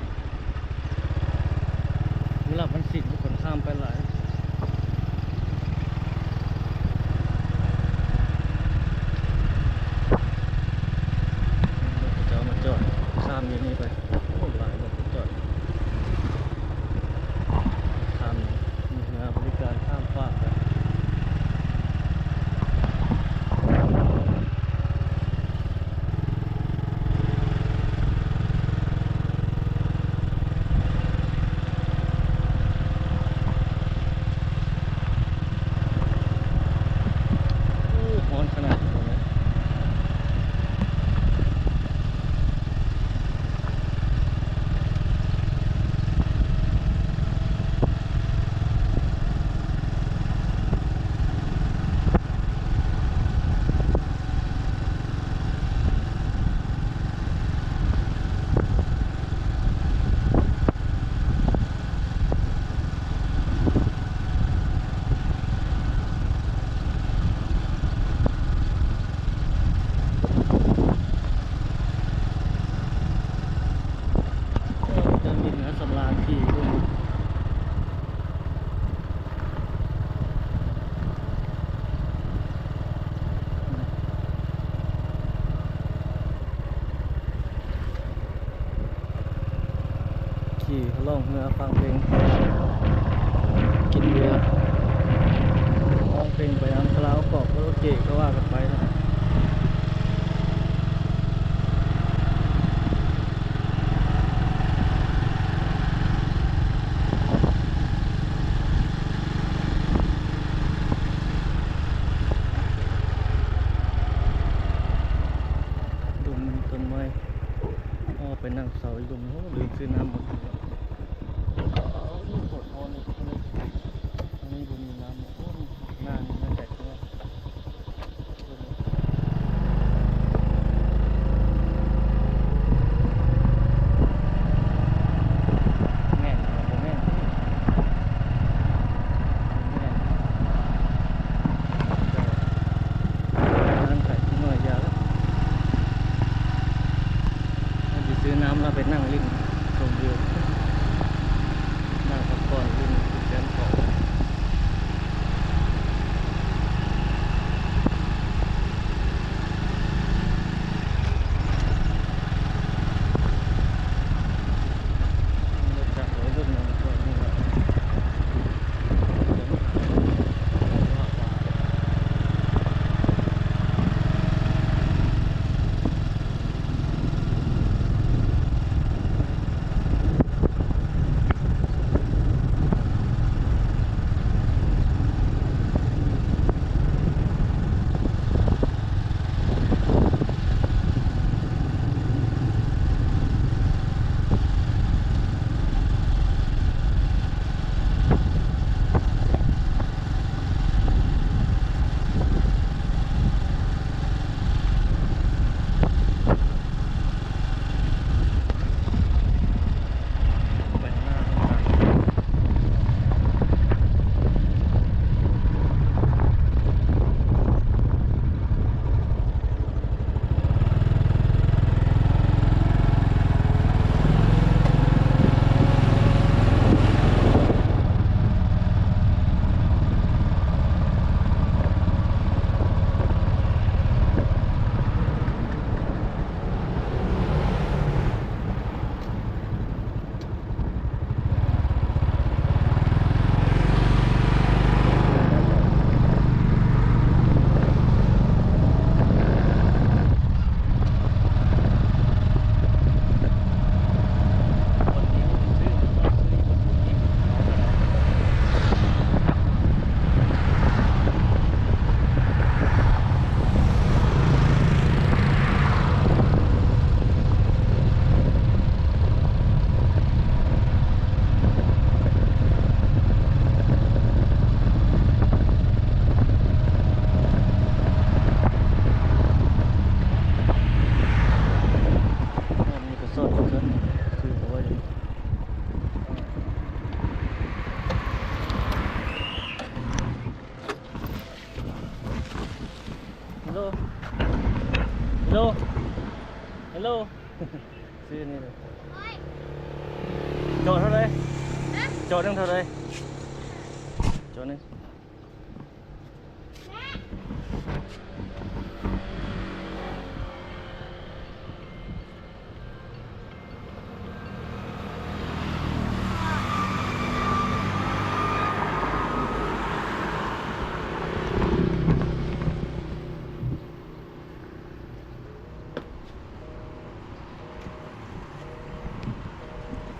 ເວລາວັນສິນຄົນຂ້າມໄປຫຼາຍ ລົດເຂົາເຈົ້າມາຈອດຂ້າມຢູ່ນີ້ໄປ. ໂອ້ ຫຼາຍລົດຈອດຂ້າມນີ້ ມີເຮືອບໍລິການຂ້າມຟາກໄປ. ໂອ້ ຮ້ອນຂະໜາດນີ້ເລີຍ. ໂອ້ ຈະມີເຮືອສຳລານຂີ່ຢູ່. ຂີ່ລ່ອງເຮືອຟັງເພງ ກິນເບຍ ຮ້ອງເພງໄປນຳ ຄາຣາໂອເກະ ກໍວ່າກັນໄປ. ລຸ່ມຕົ້ນໄມ້ ເອົາໄປນັ່ງເຊົາຢູ່ລຸ່ມ. ໂອ້ ລືມຊື້ນ້ຳໝົດ. ໂອ້ ປວດຄໍນີ້ ອັນນີ້ບໍ່ມີນ້ຳ. ໂອ້ ໜ້ານີ້ໜ້າແຕກເລີຍ. ແມ່ນບໍ່ແມ່ນ? ແມ່ນ. ຮ້ານຂາຍຂີ້ນ້ອຍຢາແລ້ວ. ເຮົາຊິຊື້ນ້ຳແລ້ວໄປນັ່ງຫຼິ້ນຊົມວິວ ນັ່ງພັກຜ່ອນຫຼິ້ນແຄມເຂົາ. ອັນນີ້ກໍຊອດຄືກັນ ຖືກເອົາໄວ້ຢູ່. ເຮລໂລ ເຮລໂລ ເຮລໂລ. ຊື້ນີ້ເລີຍ. ໂອ້ຍ ເຈາະເທົ່າໃດ? ຮະ? ເຈາະໜຶ່ງເທົ່າໃດ? ເຈາະໜຶ່ງ.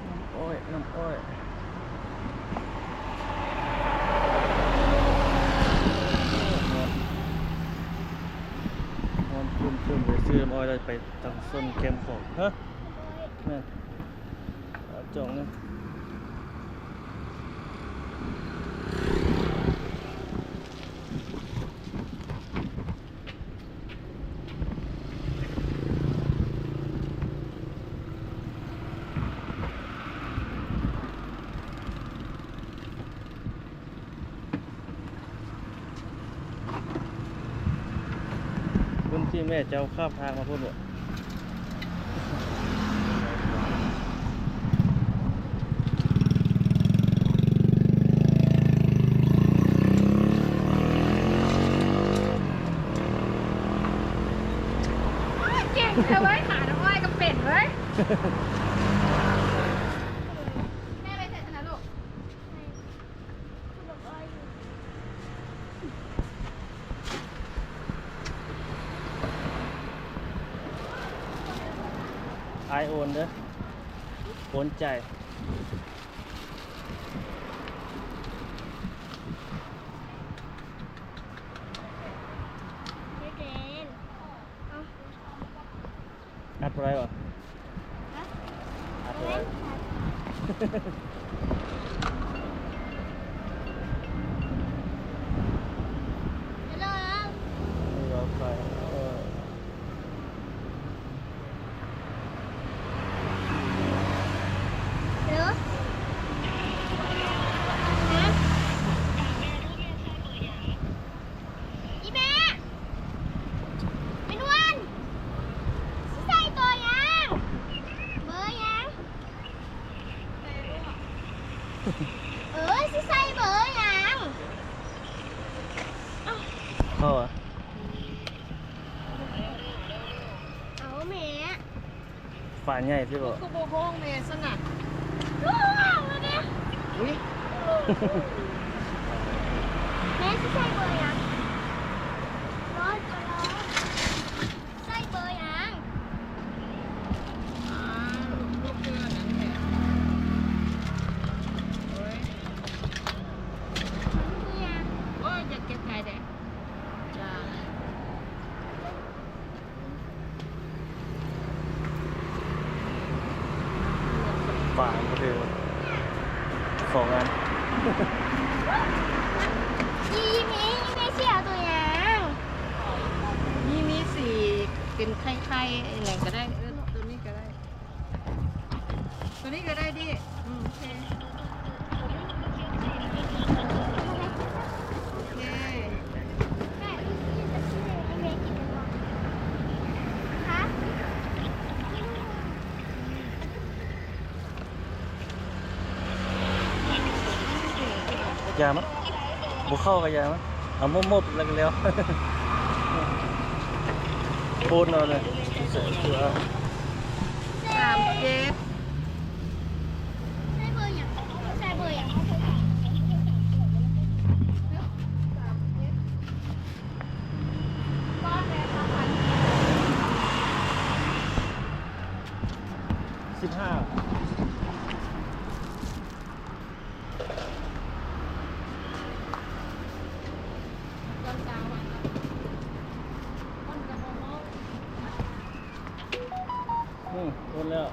ນ້ຳອ້ອຍ ນ້ຳອ້ອຍ ຮ້ອນ ຮ້ອນປຶ້ມໆ ເລີຍ. ຊື້ນ້ຳອ້ອຍແລ້ວໄປ ທາງໂຊນແຄມຂອງ ຮະ? ແມ່ນ ອາ ຈອງນະ. ເພິ່ນທີ່ແມ່ເຈົ້າຂ້າມທາງມາພຸ້ນບໍ? ເກັ່ງແທ້ເວີ້ຍ ຫານ້ຳອ້ອຍກໍເປັນເວີ້ຍ. ແມ່ໄປໃສຊັ້ນນະລູກ? ອ້າຍໂອນເດີ້ ໂອນໃຈ. ອັດບໍ່ໄດ້ຫວາ? ຮະ? ອັດບໍ່ໄດ້. ເອີ ອີ່ແມ່ ແມ່ນວນ ຊິໃສ່ເບີຫຍັງ? ເບີຫຍັງ? ເອີ ຊິໃສ່ເບີຫຍັງ? ເຂົ້າຫວາ? ເອົາແມ່. ຝາໃຫຍ່ຊິບໍ? ຄືບໍ່ຮ້ອງແນ່ຊັ້ນນະ? ຮ້ອງແລ້ວເດ້. ອຸ້ຍ ແມ່ຊິໃສ່ເບີຫຍັງ? ຮ້ອນກໍຮ້ອນ. ໃສ່ເບີຫຍັງ? ອ່າ ລູກເທື່ອນັ້ນແຫຼະ. ໂອ້ຍ ມັນເມື່ອຍ. ໂອ້ຍ ຢາກເກັບໄກ່ແດ່. ຈ້າ. ປາງບໍ່ຖືກ ສອງອັນ. ອີ່ແມ່ ອີ່ແມ່ຊິເອົາໂຕຫຍັງ? ມີ ມີສີເປັນໄຂ່ໆ ອີ່ຫຍັງກໍໄດ້. ເອີ ໂຕນີ້ກໍໄດ້. ຕົວນີ້ກໍໄດ້ດິ. ອືມ ໂອເຄ ໂອເຄ. ຢ່າມັນ ບໍ່ເຂົ້າກໍຢ່າມັນ. ເອົາມົບໆ ແລ້ວກໍແລ້ວ. ໂພດເອົາເລີຍ ສາມເຈັດ. ໃສ່ເບີຫຍັງ? ໃສ່ເບີຫຍັງ? ສິບຫ້າ. ອືມ ໂອນແລ້ວ.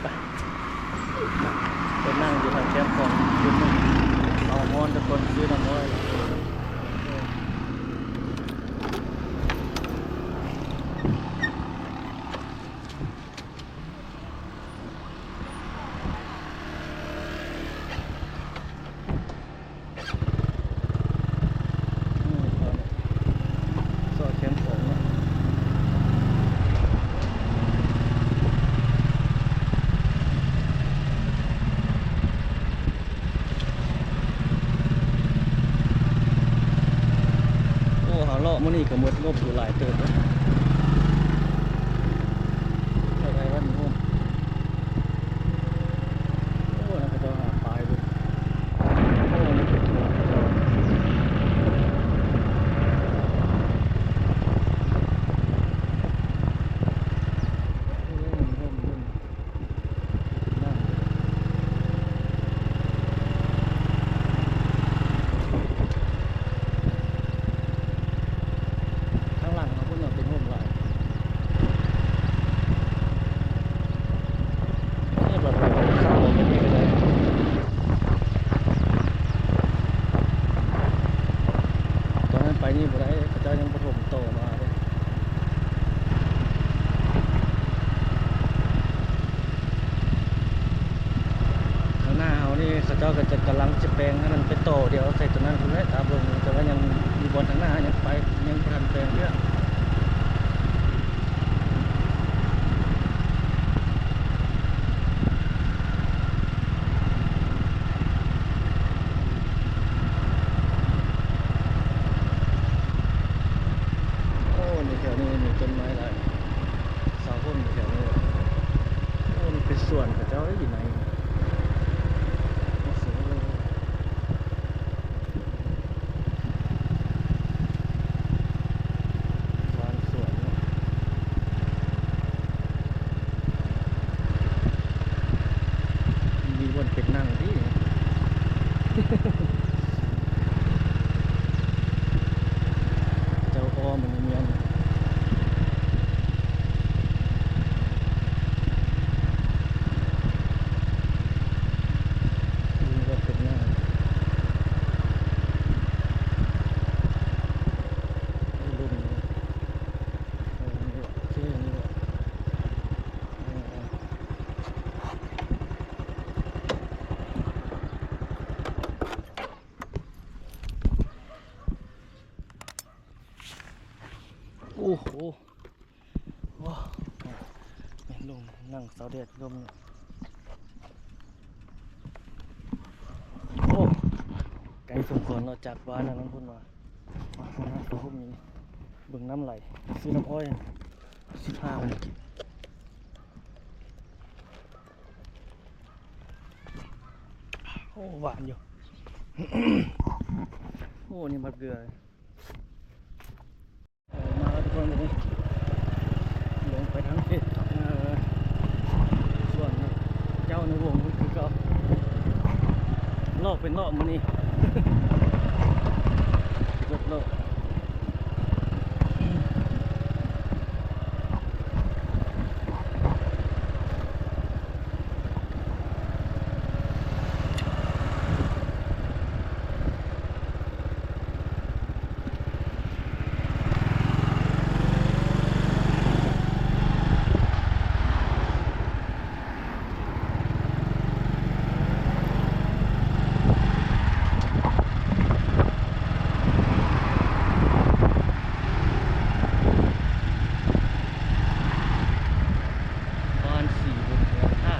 ໄປ ໄປນັ່ງຢູ່ທາງແຄມຂອງ ເອົາຮ້ອນທຸກຄົນ ຊື້ນ້ຳຮ້ອນ. ມື້ນີ້ກໍໝົດງົບຢູ່ຫຼາຍເຕີບເດ້. ເທົ່າໃດວະນີ້ໂຮມ? ໂອ້ ນັ້ນເຂົາເຈົ້າຫາປາຍເບິ່ງ. ໂອ້ ນັ້ນເປັນທົ່ວເຂົາເຈົ້າ. ທາງຫຼັງເຮົາພຸ້ນເນາະ ເປັນຮົ່ມຫຼາຍ. ນີ້ແບບເຂົາເຂົ້າໄປນີ້ກໍໄດ້. ຕອນນັ້ນໄປນີ້ບໍ່ໄດ້ ເຂົາເຈົ້າຍັງບໍ່ຖົມຕໍ່ມາເດ້. ທາງໜ້າເຮົານີ້ ເຂົາເຈົ້າກໍຈະກຳລັງຈະແປງອັນນັ້ນໄປຕໍ່ ດຽວໃສ່ຕົວນັ້ນພຸ້ນແຫຼະ ຕາເບິ່ງ. ແຕ່ວ່າຍັງມີບ່ອນທາງໜ້າຍັງໄປ ຍັງບໍ່ທັນແປງເທື່ອ. ໂອ້ ນີ້ແຖວນີ້ມີຕົ້ນໄມ້ຫຼາຍ ເສົາຮົ່ມຢູ່ແຖວນີ້. ໂອ້ ນີ້ເປັນສວນເຂົາເຈົ້າເດ້ຢູ່ໃນ ໂອ້ໂຫ. ບ້ານສວນເນາະ ມີບ່ອນເປັນນັ່ງຕິ. ເຈົ້າອ້ອມມັນແມ່ນ ມີບ່ອນເປັນນັ່ງ. ໂອ້ໂຫ ໂອ້ ລົງນັ່ງເຊົາແດດລົມ. ໂອ້ ໄກສົມຄວນເນາະ ຈາກບ້ານນັ້ນພຸ້ນວ່າ ມາ ມານັ່ງໂຮມນີ້ ເບິ່ງນ້ຳໄຫຼ ຊື້ນ້ຳອ້ອຍ ສິບຫ້າ ໂອ້ ຫວານຢູ່. ໂອ້ ນີ້ໝາກເກືອ. ເອີ ມາແລ້ວທຸກຄົນ ບັດນີ້ລົງໄປທາງເຂດ ເອີ ສວນເຈົ້າໃນວົງຄືເກົ່າ ລອກເປັນເລາະມື້ນີ້ ຈົບແລ້ວ. ບ້ານສີບຸນເມືອງທ່າ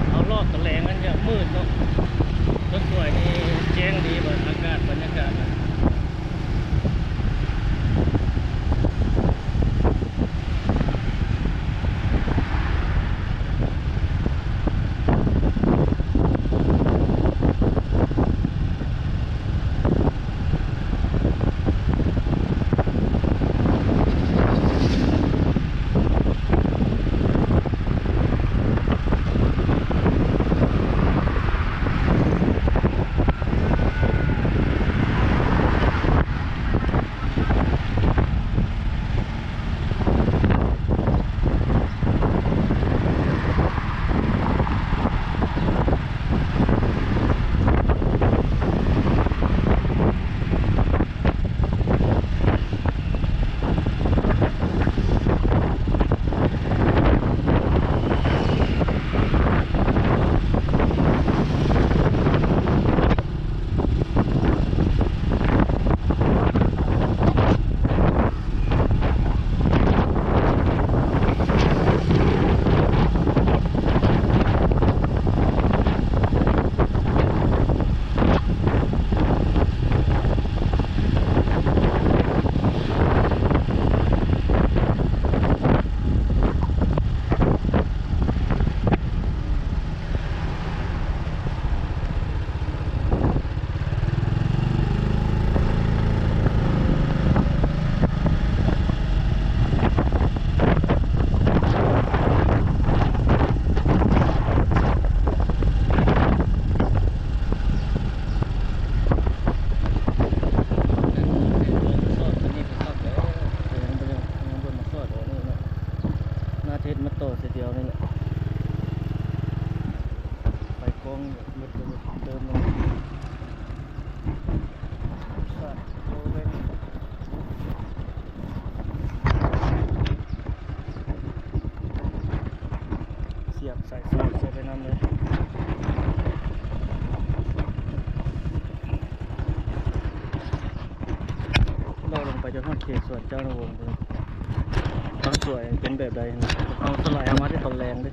ເຮົາລອກຕອນແລງມັນຈະມືດເນາະ ຕົ້ນກ້ວຍນີ້ແຈ້ງດີ ອາກາດ ບັນຍາກາດນະ. ຂອງໝົດເລີຍ ເຕີມເລີຍ ສຽບສາຍສອດໃສ່ໄປນຳເລີຍ. ເລາະລົງໄປຈົນຮອດເຂດສວນເຈົ້ານະວົງພຸ້ນ. ຕອນສວຍເປັນແບບໃດຫັ້ນນະ? ເອົາສ່ວນຫຼາຍເອົາມາແຕ່ຕອນແລງເດ້.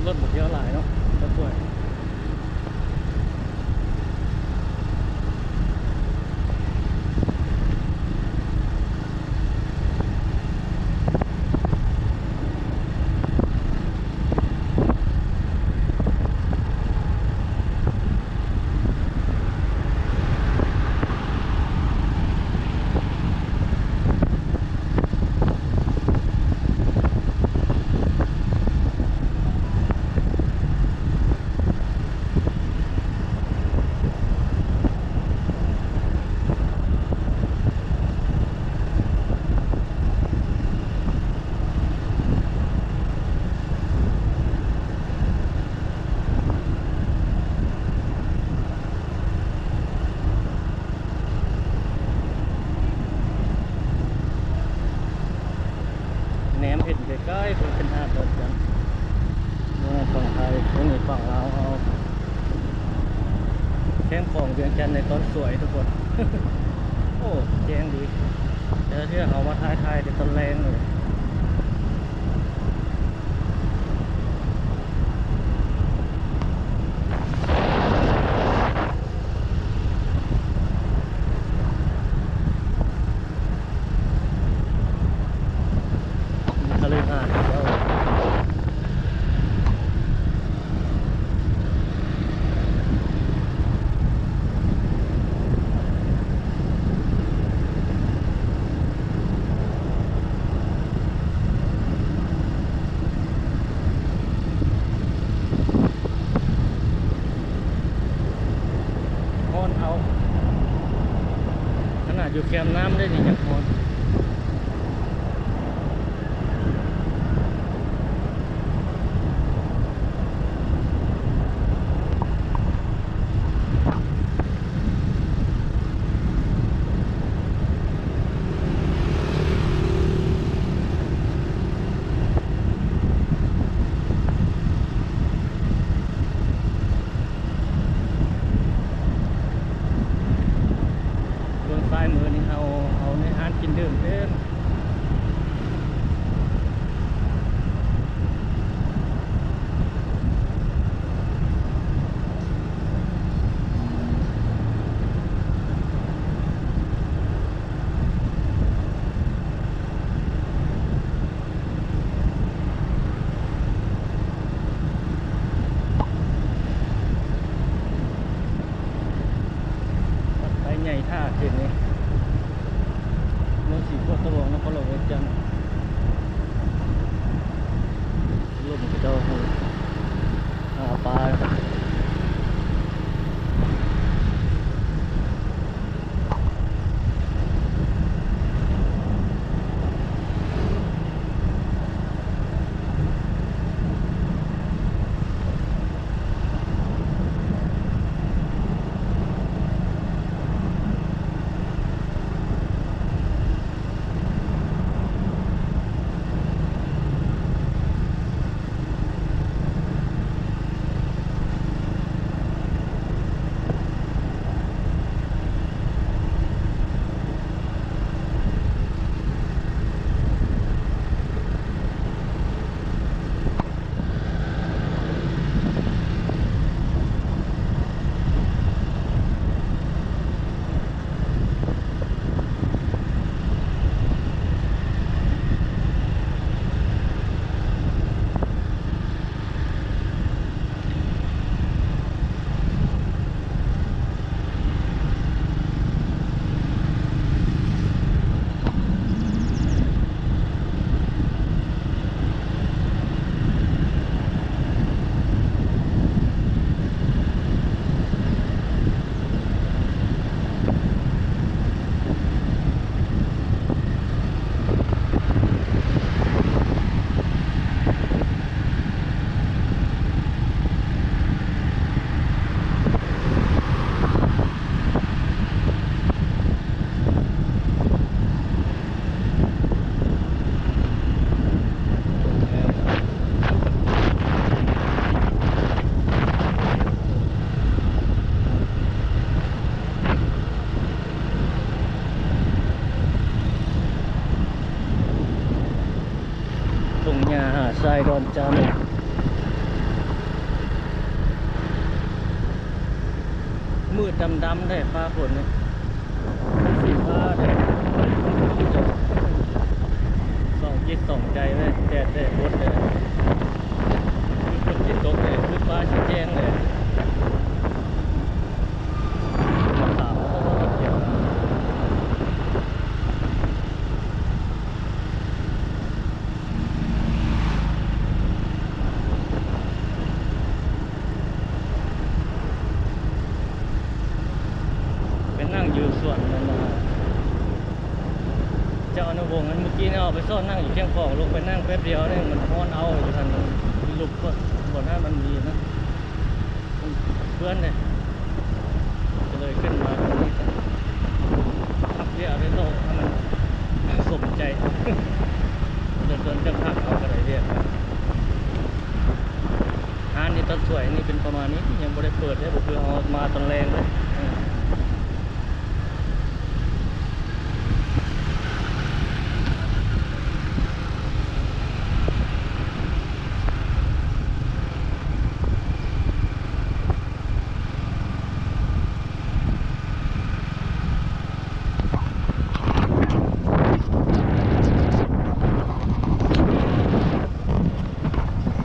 ລົດບໍ່ທ່ຽວຫຼາຍເນາະ ລົດສວຍ. ແນມເຫັນໄກໆ ເພິ່ນເປັນຫາດດອກຈັນ. ເບິ່ງຝັ່ງໄທ ເບິ່ງນີ້ຝັ່ງລາວເຮົາ ແຄມຂອງວຽງຈັນໃນຕອນສວຍທຸກຄົນ. ໂອ້ ແຈ້ງດີ ແຕ່ເທື່ອເຮົາມາຖ່າຍ ຖ່າຍແຕ່ຕອນແລງເລີຍ. ທະເລຫາດເຈົ້າ ຮ້ອນເອົາ ຂະໜາດຢູ່ແຄມນ້ຳໄດ້ນີ້ຍັງຮ້ອນ. ເບື້ອງຊ້າຍມືນີ້ເຮົາ ເຮົາແນະ ມືດດຳໆ ແທ້ຟ້າຝົນນີ້ ມັນສີຟ້າແທ້ ຕ້ອງຈິດຕ້ອງໃຈເວີຍ ແດດແທ້ຝົນແທ້ ຄືຝົນຊິຕົກແທ້ ຄືຟ້າຊິແຈ້ງແທ້. ໄປນັ່ງຢູ່ສວນນັ້ນນະ ເຈົ້າອະນຸວົງ ອັນມື້ກີ້ນີ້ເອົາໄປຊອນນັ່ງຢູ່ຄຽງຂອງ ລົງໄປນັ່ງແປັບດຽວນີ້ ມັນຮ້ອນເອົາຢູ່ຫັ້ນ ລຸກ ບ່ອນນັ້ນມັນມີນະ. ເພື່ອນເດ້ ກໍເລີຍຂຶ້ນມາຕົງນີ້ ພັກວຽກໄດ້ໂຕໃຫ້ມັນສົມໃຈ ເດີນໆ ຈະພັກເອົາກໍໄດ້ວຽກ. ຮ້ານນີ້ຕອນສວຍນີ້ເປັນປະມານນີ້ ຍັງບໍ່ໄດ້ເປີດເດ້ ບໍ່ຄືເຮົາມາຕອນແລງເດ້.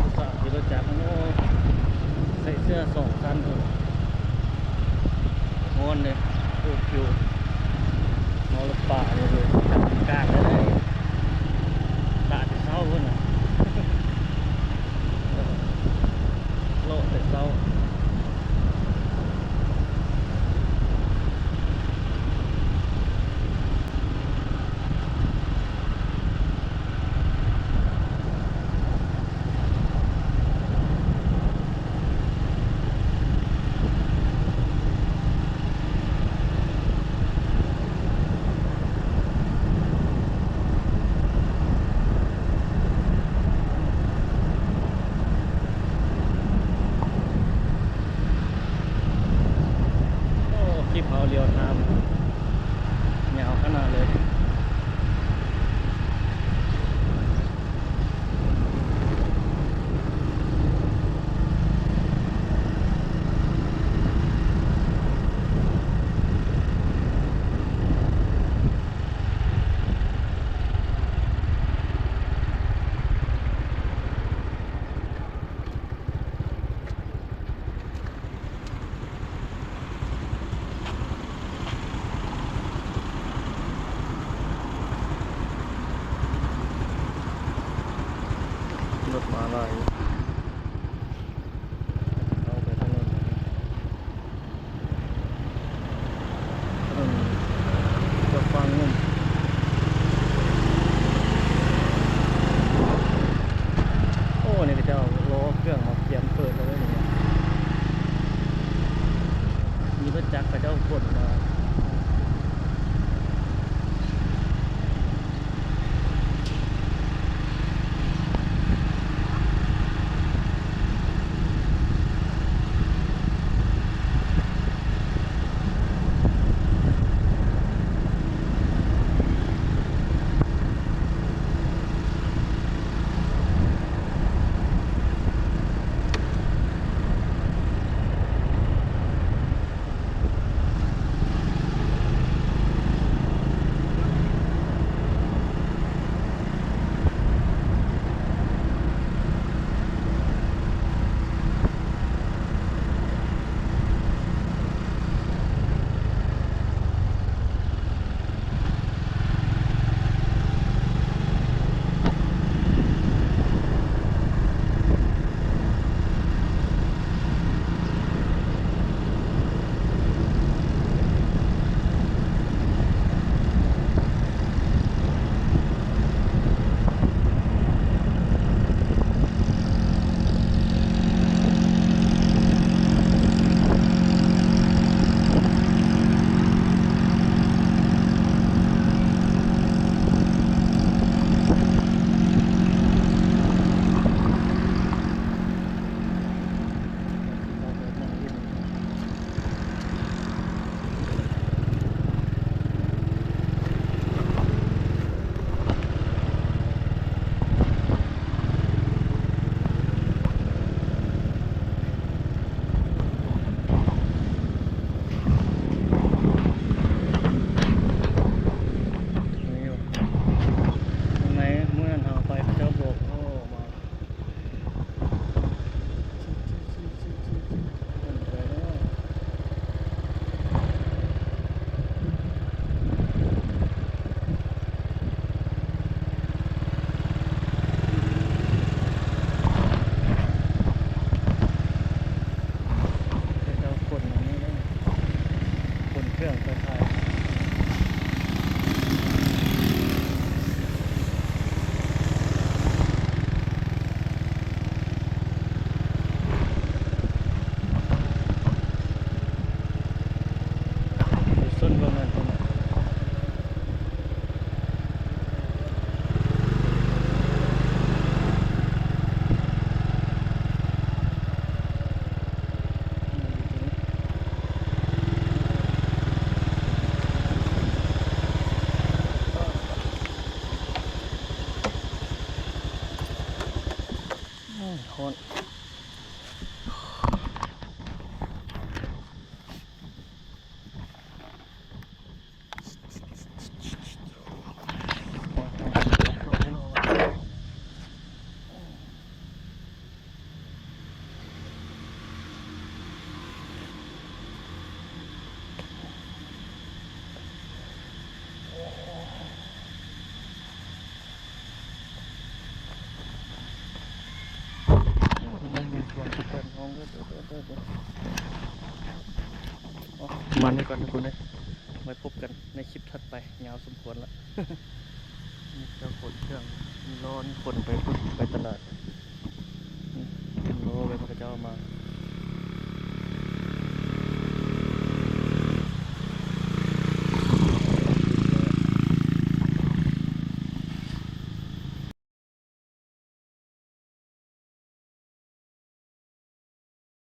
ອຸດສ່າຂີ່ລົດຈັກ ໂອ້ ໃສ່ເສື້ອສອງຊັ້ນພຸ້ນ ຮ້ອນເດ້. ໂອ້ ຄິວ ເຮົາລະປະຢູ່ເລີຍ ກາງເລີຍ ຕາກແຕ່ເຊົ້າພຸ້ນນະ ເລາະແຕ່ເຊົ້າ. ຮ້ອນ. ມັນກ່ອນທຸກຄົນເອີຍ ໄວ້ພົບກັນໃນຄລິບຖັດໄປ. ຍາວສົມຄວນລະ ມີເຈົ້າຂົນເຄື່ອງ ມີລໍ້ຂົນໄປພຸ້ນ ໄປຕະຫຼາດ ເປັນລໍ້ແບບເຂົາເຈົ້າເອົາມາ